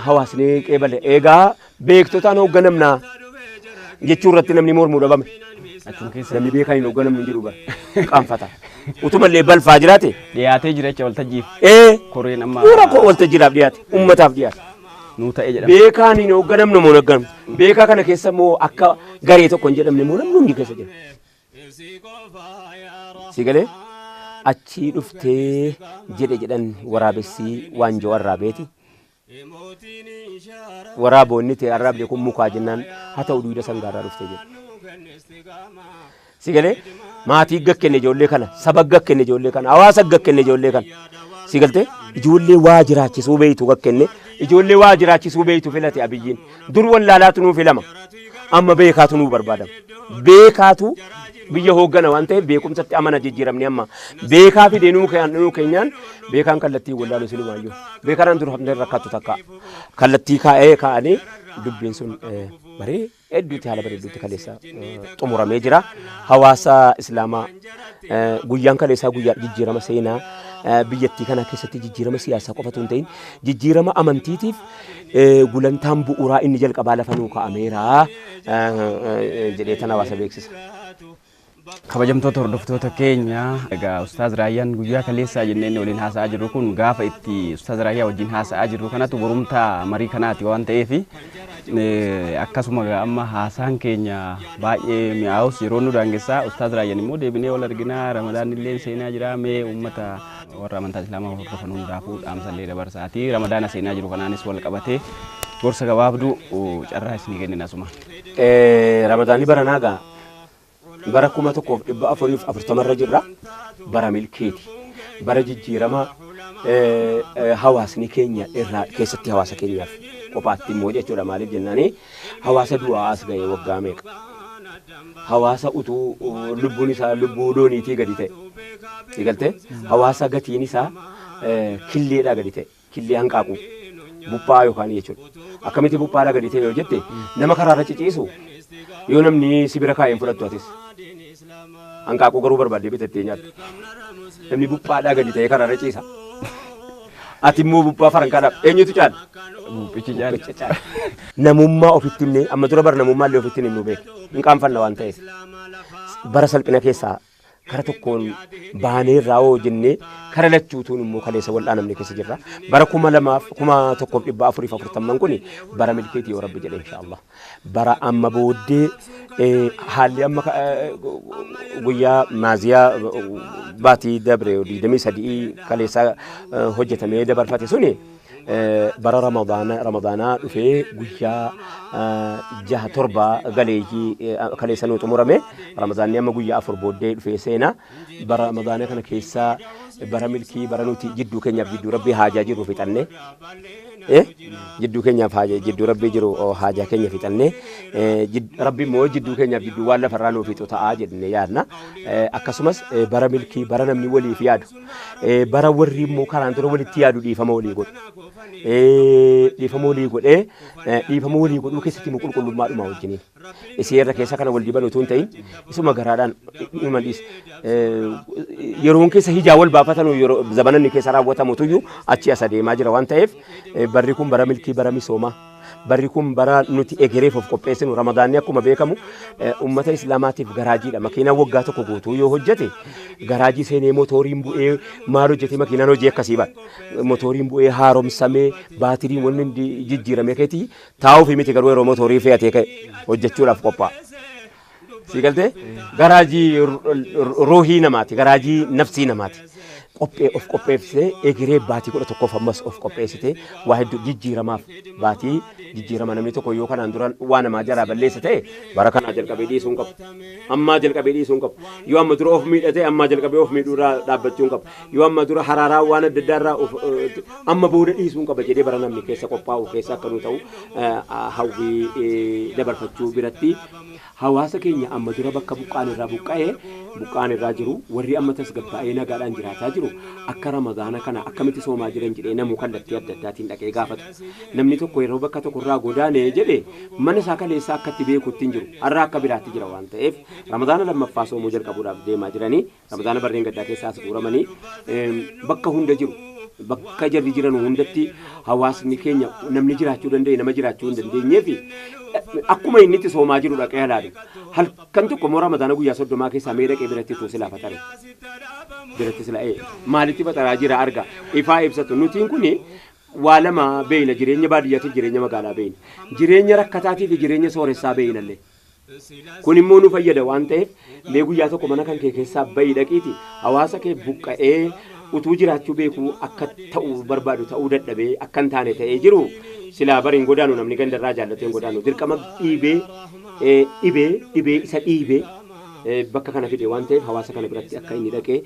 C: hawaasni qeebale eegaa beektotaan hoogganamnaa jechuu irratti namni mormuu dhabame. Namni beekaan hin hoogganamnu hin jiru bara qaanfata. Utumallee balfaa jiraate.
B: Dhiyaatee jira jecha waltajjiif. Koreen amma.
C: Suura koo waltajjiidhaaf dhiyaate uummataaf dhiyaate.
B: Nuu ta'e jedhama.
C: Beekaan hin hoogganamnu moo hoogganamnu. Beekaa kana keessa immoo akka garee tokko hin jedhamne moo namni hundi keessa jira. Si galee achii dhuftee jedhe jedhan waraabessi waanjoo arraabeeti. Waraaboonni ta'e arraabde kun mukaa jennaan haa ta'u duwida sangaarraa dhuftee jedhe. Si galee maatii gakkenne ijoollee kana saba gakkenne ijoollee kana hawaasa gakkenne ijoollee kana. Si galtee ijoollee waa jiraachisuu beeytu gakkenne ijoollee waa jiraachisuu beeytu filate Abiyyiin. Dur wallaalaatu nuu filama amma beekaatu nuu barbaadama. Beekaatu biyya hooggana waan ta'eef beekumsatti amana jijjiiramni amma beekaa fidee nuu keenyaan beekaan kallattii wallaalu silumaayyuu beekaan dur hafnee rakkattu takka kallattii kaa'ee kaa'anii dubbiin sun baree hedduutti haala bareedduutti kaleessa xumuramee jira. Hawaasa Islaamaa guyyaan kaleessaa guyyaa jijjiirama seenaa biyyattii kana keessatti jijjiirama siyaasaa qofatu hin ta'in jijjiirama amantiitiif gulantaan bu'uuraa inni jalqabaa lafa nuu kaa'ameera jedhee tan hawaasa beeksisa.
B: Kabajamtoota hordoftoota keenya egaa Ustaaz Raayyaan guyyaa kaleessaa jennee inni waliin haasa'aa jirru kun gaafa itti Ustaaz Raayyaa wajjin haasa'aa jirru kanatu borumtaa marii kanaati waan ta'eef akkasuma amma haasaan keenya baay'ee mi'aawus yeroo nu daangessaa Ustaaz Raayyaan immoo deebinee wal arginaa Ramadaan illee seenaa jira mee uummata warra amantaa Islaamaa hordofan hundaafuu dhaamsallee dabarsaati Ramadaana seenaa jiru kanaanis wal qabatee gorsa gabaabduu carraa isinii kennina asuma.
C: Ramadaanni baranaa gaa bara 1440 irra jirra bara milkeeti bara jijjiirama hawaasni keenya irraa keessatti hawaasa keenyaaf qophaatti immoo jechuudha maaliif jennaani hawaasa du'aa as ga'e waggaa meeqa hawaasa utuu lubbuun isaa lubbuu looniitii gadi ta'e eegalte hawaasa gatiin isaa killeedhaa gadi ta'e killee hanqaaquu buphaa yookaan jechuudha akkamitti buphaadhaa gadi ta'e yoo jette nama karaarra ciciisu yoo namni si bira kaa'een fudhattu atis hanqaaquu garuu barbaaddee bitattee nyaattu. Namni buphaadhaa gadi ta'ee karaarra ciisa. Ati immoo buphaa farankaadhaaf eenyutu caala?
B: Buphichi caala.
C: Buphicha caala. Namummaa ofitti himnee amma dura bara namummaa illee ofitti himnu beeku. Hin qaanfanna waan ta'eef. Bara salphina keessaa kara tokkoon baanee irraa hoo jennee kara lachuutuun immoo kaleessa wal'aanamne keessa jirra. Bara 2440 kun bara milkeetii yoo Rabbi jedhe inshaallah. Bara amma booddee haalli amma guyyaa maaziyaa baatii dabre 23 kaleessa hojjetamee dabarfate suni bara Ramadaanaa dhufee guyyaa 6 7 galeeyyii kaleessa nuu xumurame. Ramadaanni amma guyyaa 4 booddee dhufee seena. Bara Ramadaana kana keessa bara milkii bara nuti jidduu keenyaaf jidduu Rabbii haajaa jirru fixanne. Jidduu keenyaaf haajaa jidduu Rabbii jiru haajaa keenya fixanne. Rabbi immoo jidduu keenyaaf jidduu waan lafarraa nuu fixu ta'aa jennee yaadna. Akkasumas bara milkii bara namni waliif yaadu. Bara warri immoo karaan dura walitti yaadu dhiifama walii godhu. Dhiifama walii godhee dhiifama walii godhuu keessatti immoo qulqullummaadhuma wajjiniin. Isii irra keessa kana wal diban utuu hin ta'in isuma garaadhaan dhuma dhiis. Yeroon keessa hijaa wal baafatanu yeroo zabananni keessa raawwatamutuyyuu achi as adeemaa jira waan ta'eef barri kun bara milkii bara misoomaa. Barri kun bara nuti egereef of qopheessinu. Ramadaanni akkuma beekamu ummata Islaamaatiif garaajiidha. Makiinaan waggaa tokko guutuu yoo hojjete garaajii seenee motooriin bu'ee maal hojjete makiinaan hojii akkasii bara. Motooriin bu'ee haaromsamee baatiriin wanni hundi jijjiiramee keetii taa'uufi miti garuu yeroo motoorii fe'atee ka'e hojjechuudhaaf qophaa'a. Si galtee garaajii ruuhii namaati, garaajii nafsii namaati. Qophee of qopheessitee egeree baatii 11 ammas of qopheessitee waa hedduu jijjiiramaaf baatii jijjiirama namni tokko yoo kanaan dura waa namaa jalaa balleessa ta'e bara kanaa jalqabee dhiisuu hin qabu. Ammaa jalqabee dhiisuu hin qabu. Yoo amma dura of miidhate ammaa jalqabee of miidhuu irraa dhaabbachuu hin qabu. Yoo amma dura haraaraa waan adda addaa irraa of amma booda dhiisuu hin qaba jedhee bara namni keessa qophaa'u keessa akka nu ta'u hawwii dabarfachuu biratti hawaasa keenya amma dura bakka buqqaan irraa buqqa'ee buqqaan irraa jiru warri amma tasgabbaa'ee nagaadhaan jiraataa jiru akka Ramadaana kana akkamitti soomaa jiran jedhee namuu kallattii adda addaatiin dhaqee gaafatu. Namni tokko yeroo bakka tokko irraa godaanee jedhe mana isaa kaleessaa akka itti beekutti hin jiru. Har'a akka biraatti jira waan ta'eef Ramadaana lammaffaa soomuu jalqabuudhaaf deemaa jiranii Ramadaana barreen gaddaa keessaa as guuramanii bakka hunda jiru. Bakka jarri jiran hundatti hawaasni keenya namni jiraachuu danda'e nama jiraachuu hin dandeenyee fi akkuma inni itti soomaa jiru dhaqee ilaalu. Halkan tokko immoo Ramadaana guyyaa 30 keessaa mee dhaqee biratti utuu silaa fatare. Biratti silaa maalitti fataraa jira arga ifaa ibsatu. Nutiin kuni waa lama beeyna, jireenya baadiyyaatiif jireenya magaalaa beeyna. Jireenya rakkataatii fi jireenya sooressaa beeynallee. Kun immoo nu fayyada waan ta'eef mee guyyaa tokko mana kan kee keessaa bahi dhaqiiti hawaasa kee buqqa'ee utuu jiraachuu beekuu akka ta'uu barbaadu ta'uu dadhabee akka hin taane ta'ee jiru silaa bari hin godaanu namni gandarraa jaallatee hin godaanu dirqama dhiibee dhibee dhibee isa dhiibee bakka kana fide waan ta'eef hawaasa kana biratti akka inni dhaqee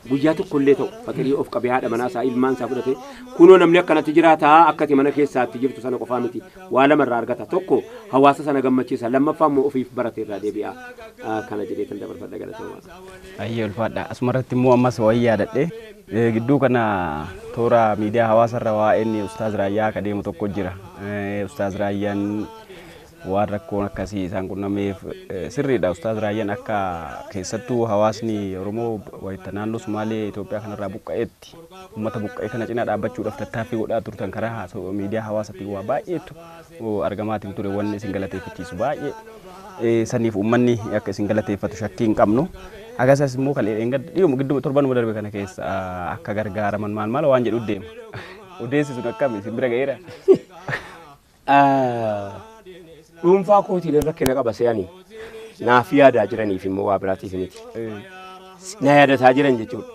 C: guyyaa tokko illee ta'u faqirii of qabee haadha manaa isaa ilmaan isaa fudhate kunoo namni akkanatti jiraataa akkati mana keessaatti jirtu sana qofaa miti waa lama irraa argata tokko hawaasa sana gammachiisa lammaffaa immoo ofiif barate irraa deebi'a kana jedhee kan dabarfadha galatoomaa.
B: Ayyee ulfaadha. Asumarratti immoo ammas wayii yaadadhe gidduu kana toora miidiyaa hawaasarra waa'een Ustaaz Raayyaa akka deemu tokko jira. Ustaaz Raayyaan waan rakkoon akkasii isaan qunnameef sirriidha. Ustaaz Raayyaan akka keessattuu hawaasni Oromoo wayita naannoo Sumaalee Itoophiyaa kanarraa buqqa'eetti uummata buqqa'e kana cinaa dhaabbachuudhaaf tattaaffii godhaa turtan karaa miidiyaa hawaasaatiin waa baay'eetu argamaatiin ture wanni isin galateeffachiisu baay'ee. Saniif uummanni akka isin galateeffatu shakkii hin qabnu. Akkasumas immoo kan dhiyuma gidduu torbanuma darbe kana keessa akka gargaaraman maal maal waan jedhu deema. Odeessi sun akkami isin bira ga'eera?
C: Dhuunfaa kootiin rakkina qaba se'anii naaf yaadaa jiraniif immoo waa biraatiif miti. Na yaadataa jiran jechuudha.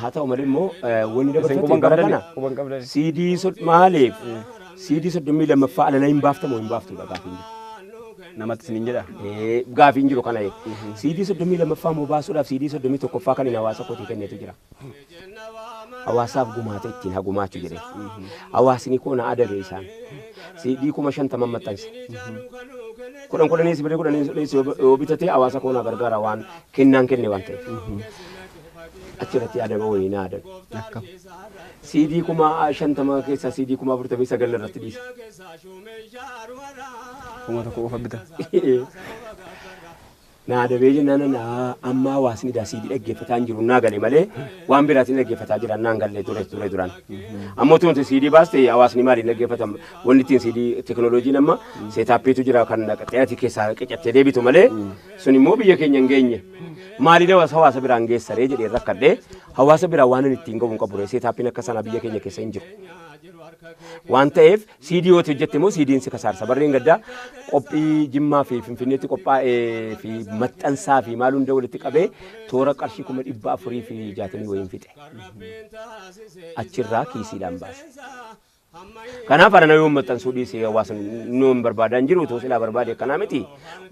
C: Haa ta'u malee immoo wanni dabarfate bara kana CD maaliif CD 32ffaa alana hin baaftamu hin baaftudha gaafiin jiru.
B: Namatti isiniin jedha?
C: Gaafiin jiru kana. CD 32ffaa immoo baasuudhaaf CD 31ffaa kan inni hawaasa kootii kennetu jira. Hawaasaaf gumaata ittiin haa gumaachu jedhee. Hawaasni koo na adabe isaan. CD 50,000 maxxanse. 10 10 birrii 10 yoo bitate hawaasa koo na gargaara waan kennaan kenne waan ta'eef. Achirratti adaba wayii na adabe. CD 50,000 keessaa CD 49,000 irratti dhiise.
B: 1,000 qofa bita.
C: Naa dabee jennaan amma hawaasni daa siidii dhaggeeffataa hin jiru naa gale malee waan biraatiin dhaggeeffataa jiran naan galle ture duraan. Ammoo tuunti siidii baaste hawaasni maaliin dhaggeeffatama? Wanni ittiin siidii teknooloojiin amma seetaappiitu jira kan naqaxee keessaa qicattee deebitu malee sun immoo biyya keenya hin geenye. Maaliin hawaasa biraan geessaree jedhee rakkadhee hawaasa biraa waan inni ittiin gahu hin qabu seetaappiin akka sanaa biyya keenya keessa hin jiru. Waan ta'eef siidii yoo hojjette immoo siidiin si kasaarsa. Barreen gaddaa qophii Jimmaa fi Finfinneetti qophaa'ee fi maxxansaa fi maal hunda walitti qabee toora qarshii 460,000 wayiin fixe. Achirraa kiisiidhaan baase. Kanaaf ana yoo maxxansuu dhiisee hawaasni nuun barbaadaa hin jiru otoo silaa barbaade akkanaa miti.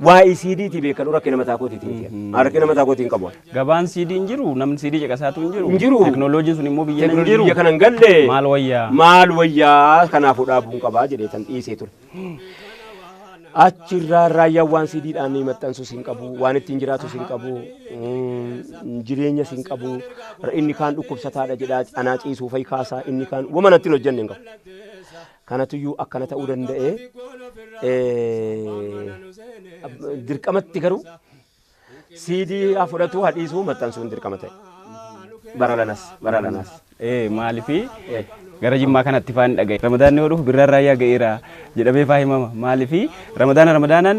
C: Waa'ee siidiitii beekan rakkina mataa kootiitiin ta'e. Rakkina mataa kootiin qabu.
B: Gabaan siidii hin jiru, namni siidii caqasaatu hin jiru.
C: Hin jiru.
B: Teknooloojiin sun immoo biyya hin
C: Teknooloojii
B: jiru.
C: biyya kana hin galle.
B: Maal wayyaa?
C: Maal wayyaa kanaafuu dhaabuun qabaa jedhee tan dhiisee ture. Achirraa raayyaan waan siidiidhaan maxxansus hin qabu, waan ittiin jiraatus hin qabu, jireenyas hin qabu. Inni kaan dhukkubsataadha jedhaa anaa ciisuu fa'i kaasaa inni kaan wama natti hin hojjenne hin qabu. Kanatuyyuu akkana ta'uu danda'ee dirqamatti garuu siidii haa fudhatu haa dhiisuu maxxansuun dirqama ta'e. Bara lanas bara lanas.
B: Maaliifi gara Jimmaa kanatti faan dhagaye. Ramadaanni yoo dhufu birraan raayyaa ga'eera jedhamee faa himama. Maaliifi ramadaana ramadaanaan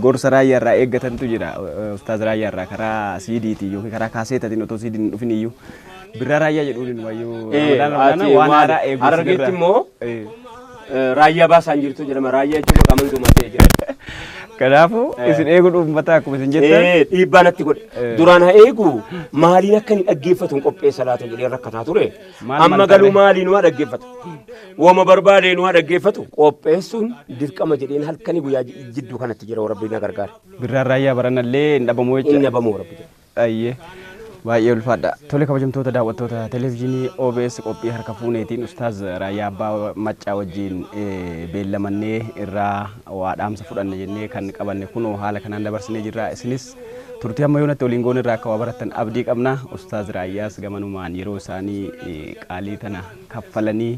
B: gorsa raayyaa irraa eeggatantu jira. Ustaaz raayyaa irraa karaa siidiitiin yookiin karaa kaaseetaatiin otoo siidiin hin dhufin iyyuu. Birraa raayyaa jedhuun hin wayyuu. Ramadaana ramadaanaan waan haaraa eegu.
C: Harargeetti immoo raayyaa baasaan jirtu jedhama. Raayyaa jechuun maqaa manzuumaa ta'ee jira.
B: Kanaafuu isin eeguun uummata akkuma isin jettan.
C: Dhiibbaa natti godhe. Duraan haa eegu maaliin akka inni dhaggeeffatu hin qopheessa laata jedhee rakkataa ture. Amma galuu maaliin waa dhaggeeffatu? Wama barbaadeen waa dhaggeeffatu. Qopheessuun dirqama jedheen halkanii guyyaa jidduu kanatti jira rabbi na gargaara.
B: Birraan raayyaa baranallee hin dhabamu jechuudha.
C: Hin dhabamu rabbi jedha.
B: Ayyee. Baay'ee ulfaadha. Tole kabajamtoota daawwattoota televezyiinii OBS qophii harka fuuneetiin Ustaaz Raayyaa Abbaa Maccaa wajjin beellamannee irraa waa dhaamsa fudhanne jennee kan qabanne kunoo haala kanaan dabarsinee jirra. Isinis turtii amma yoonatti waliin goone irraa akka waa barattan abdii qabna. Ustaaz Raayyaas gamanumaan yeroo isaanii qaalii tana kaffalanii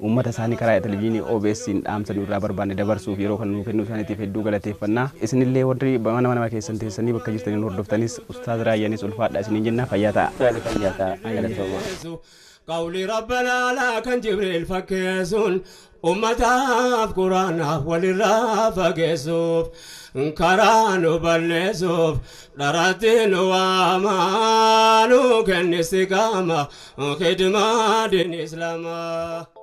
B: uummata isaanii karaa televezyiinii OBS'n dhaamsa nu irraa barbaanne dabarsuuf yeroo kan nu kennuu isaaniitiif hedduu galateeffannaa. Isinillee warri mana mana keessan teessanii bakka jirtaniin hordoftanis Ustaaz Raayyaanis ulfaadha isiniin jenna fayyaa ta'a.
C: Fayyaa ta'a. Galatoomaa.
A: Qawli rabbana laa kan Jibriil fakkeessuun ummataaf quraanaaf walirraa fageessuuf karaa nu balleessuuf dharatti nu waamaa nu kennisi qaama khidmaa diin islaamaa.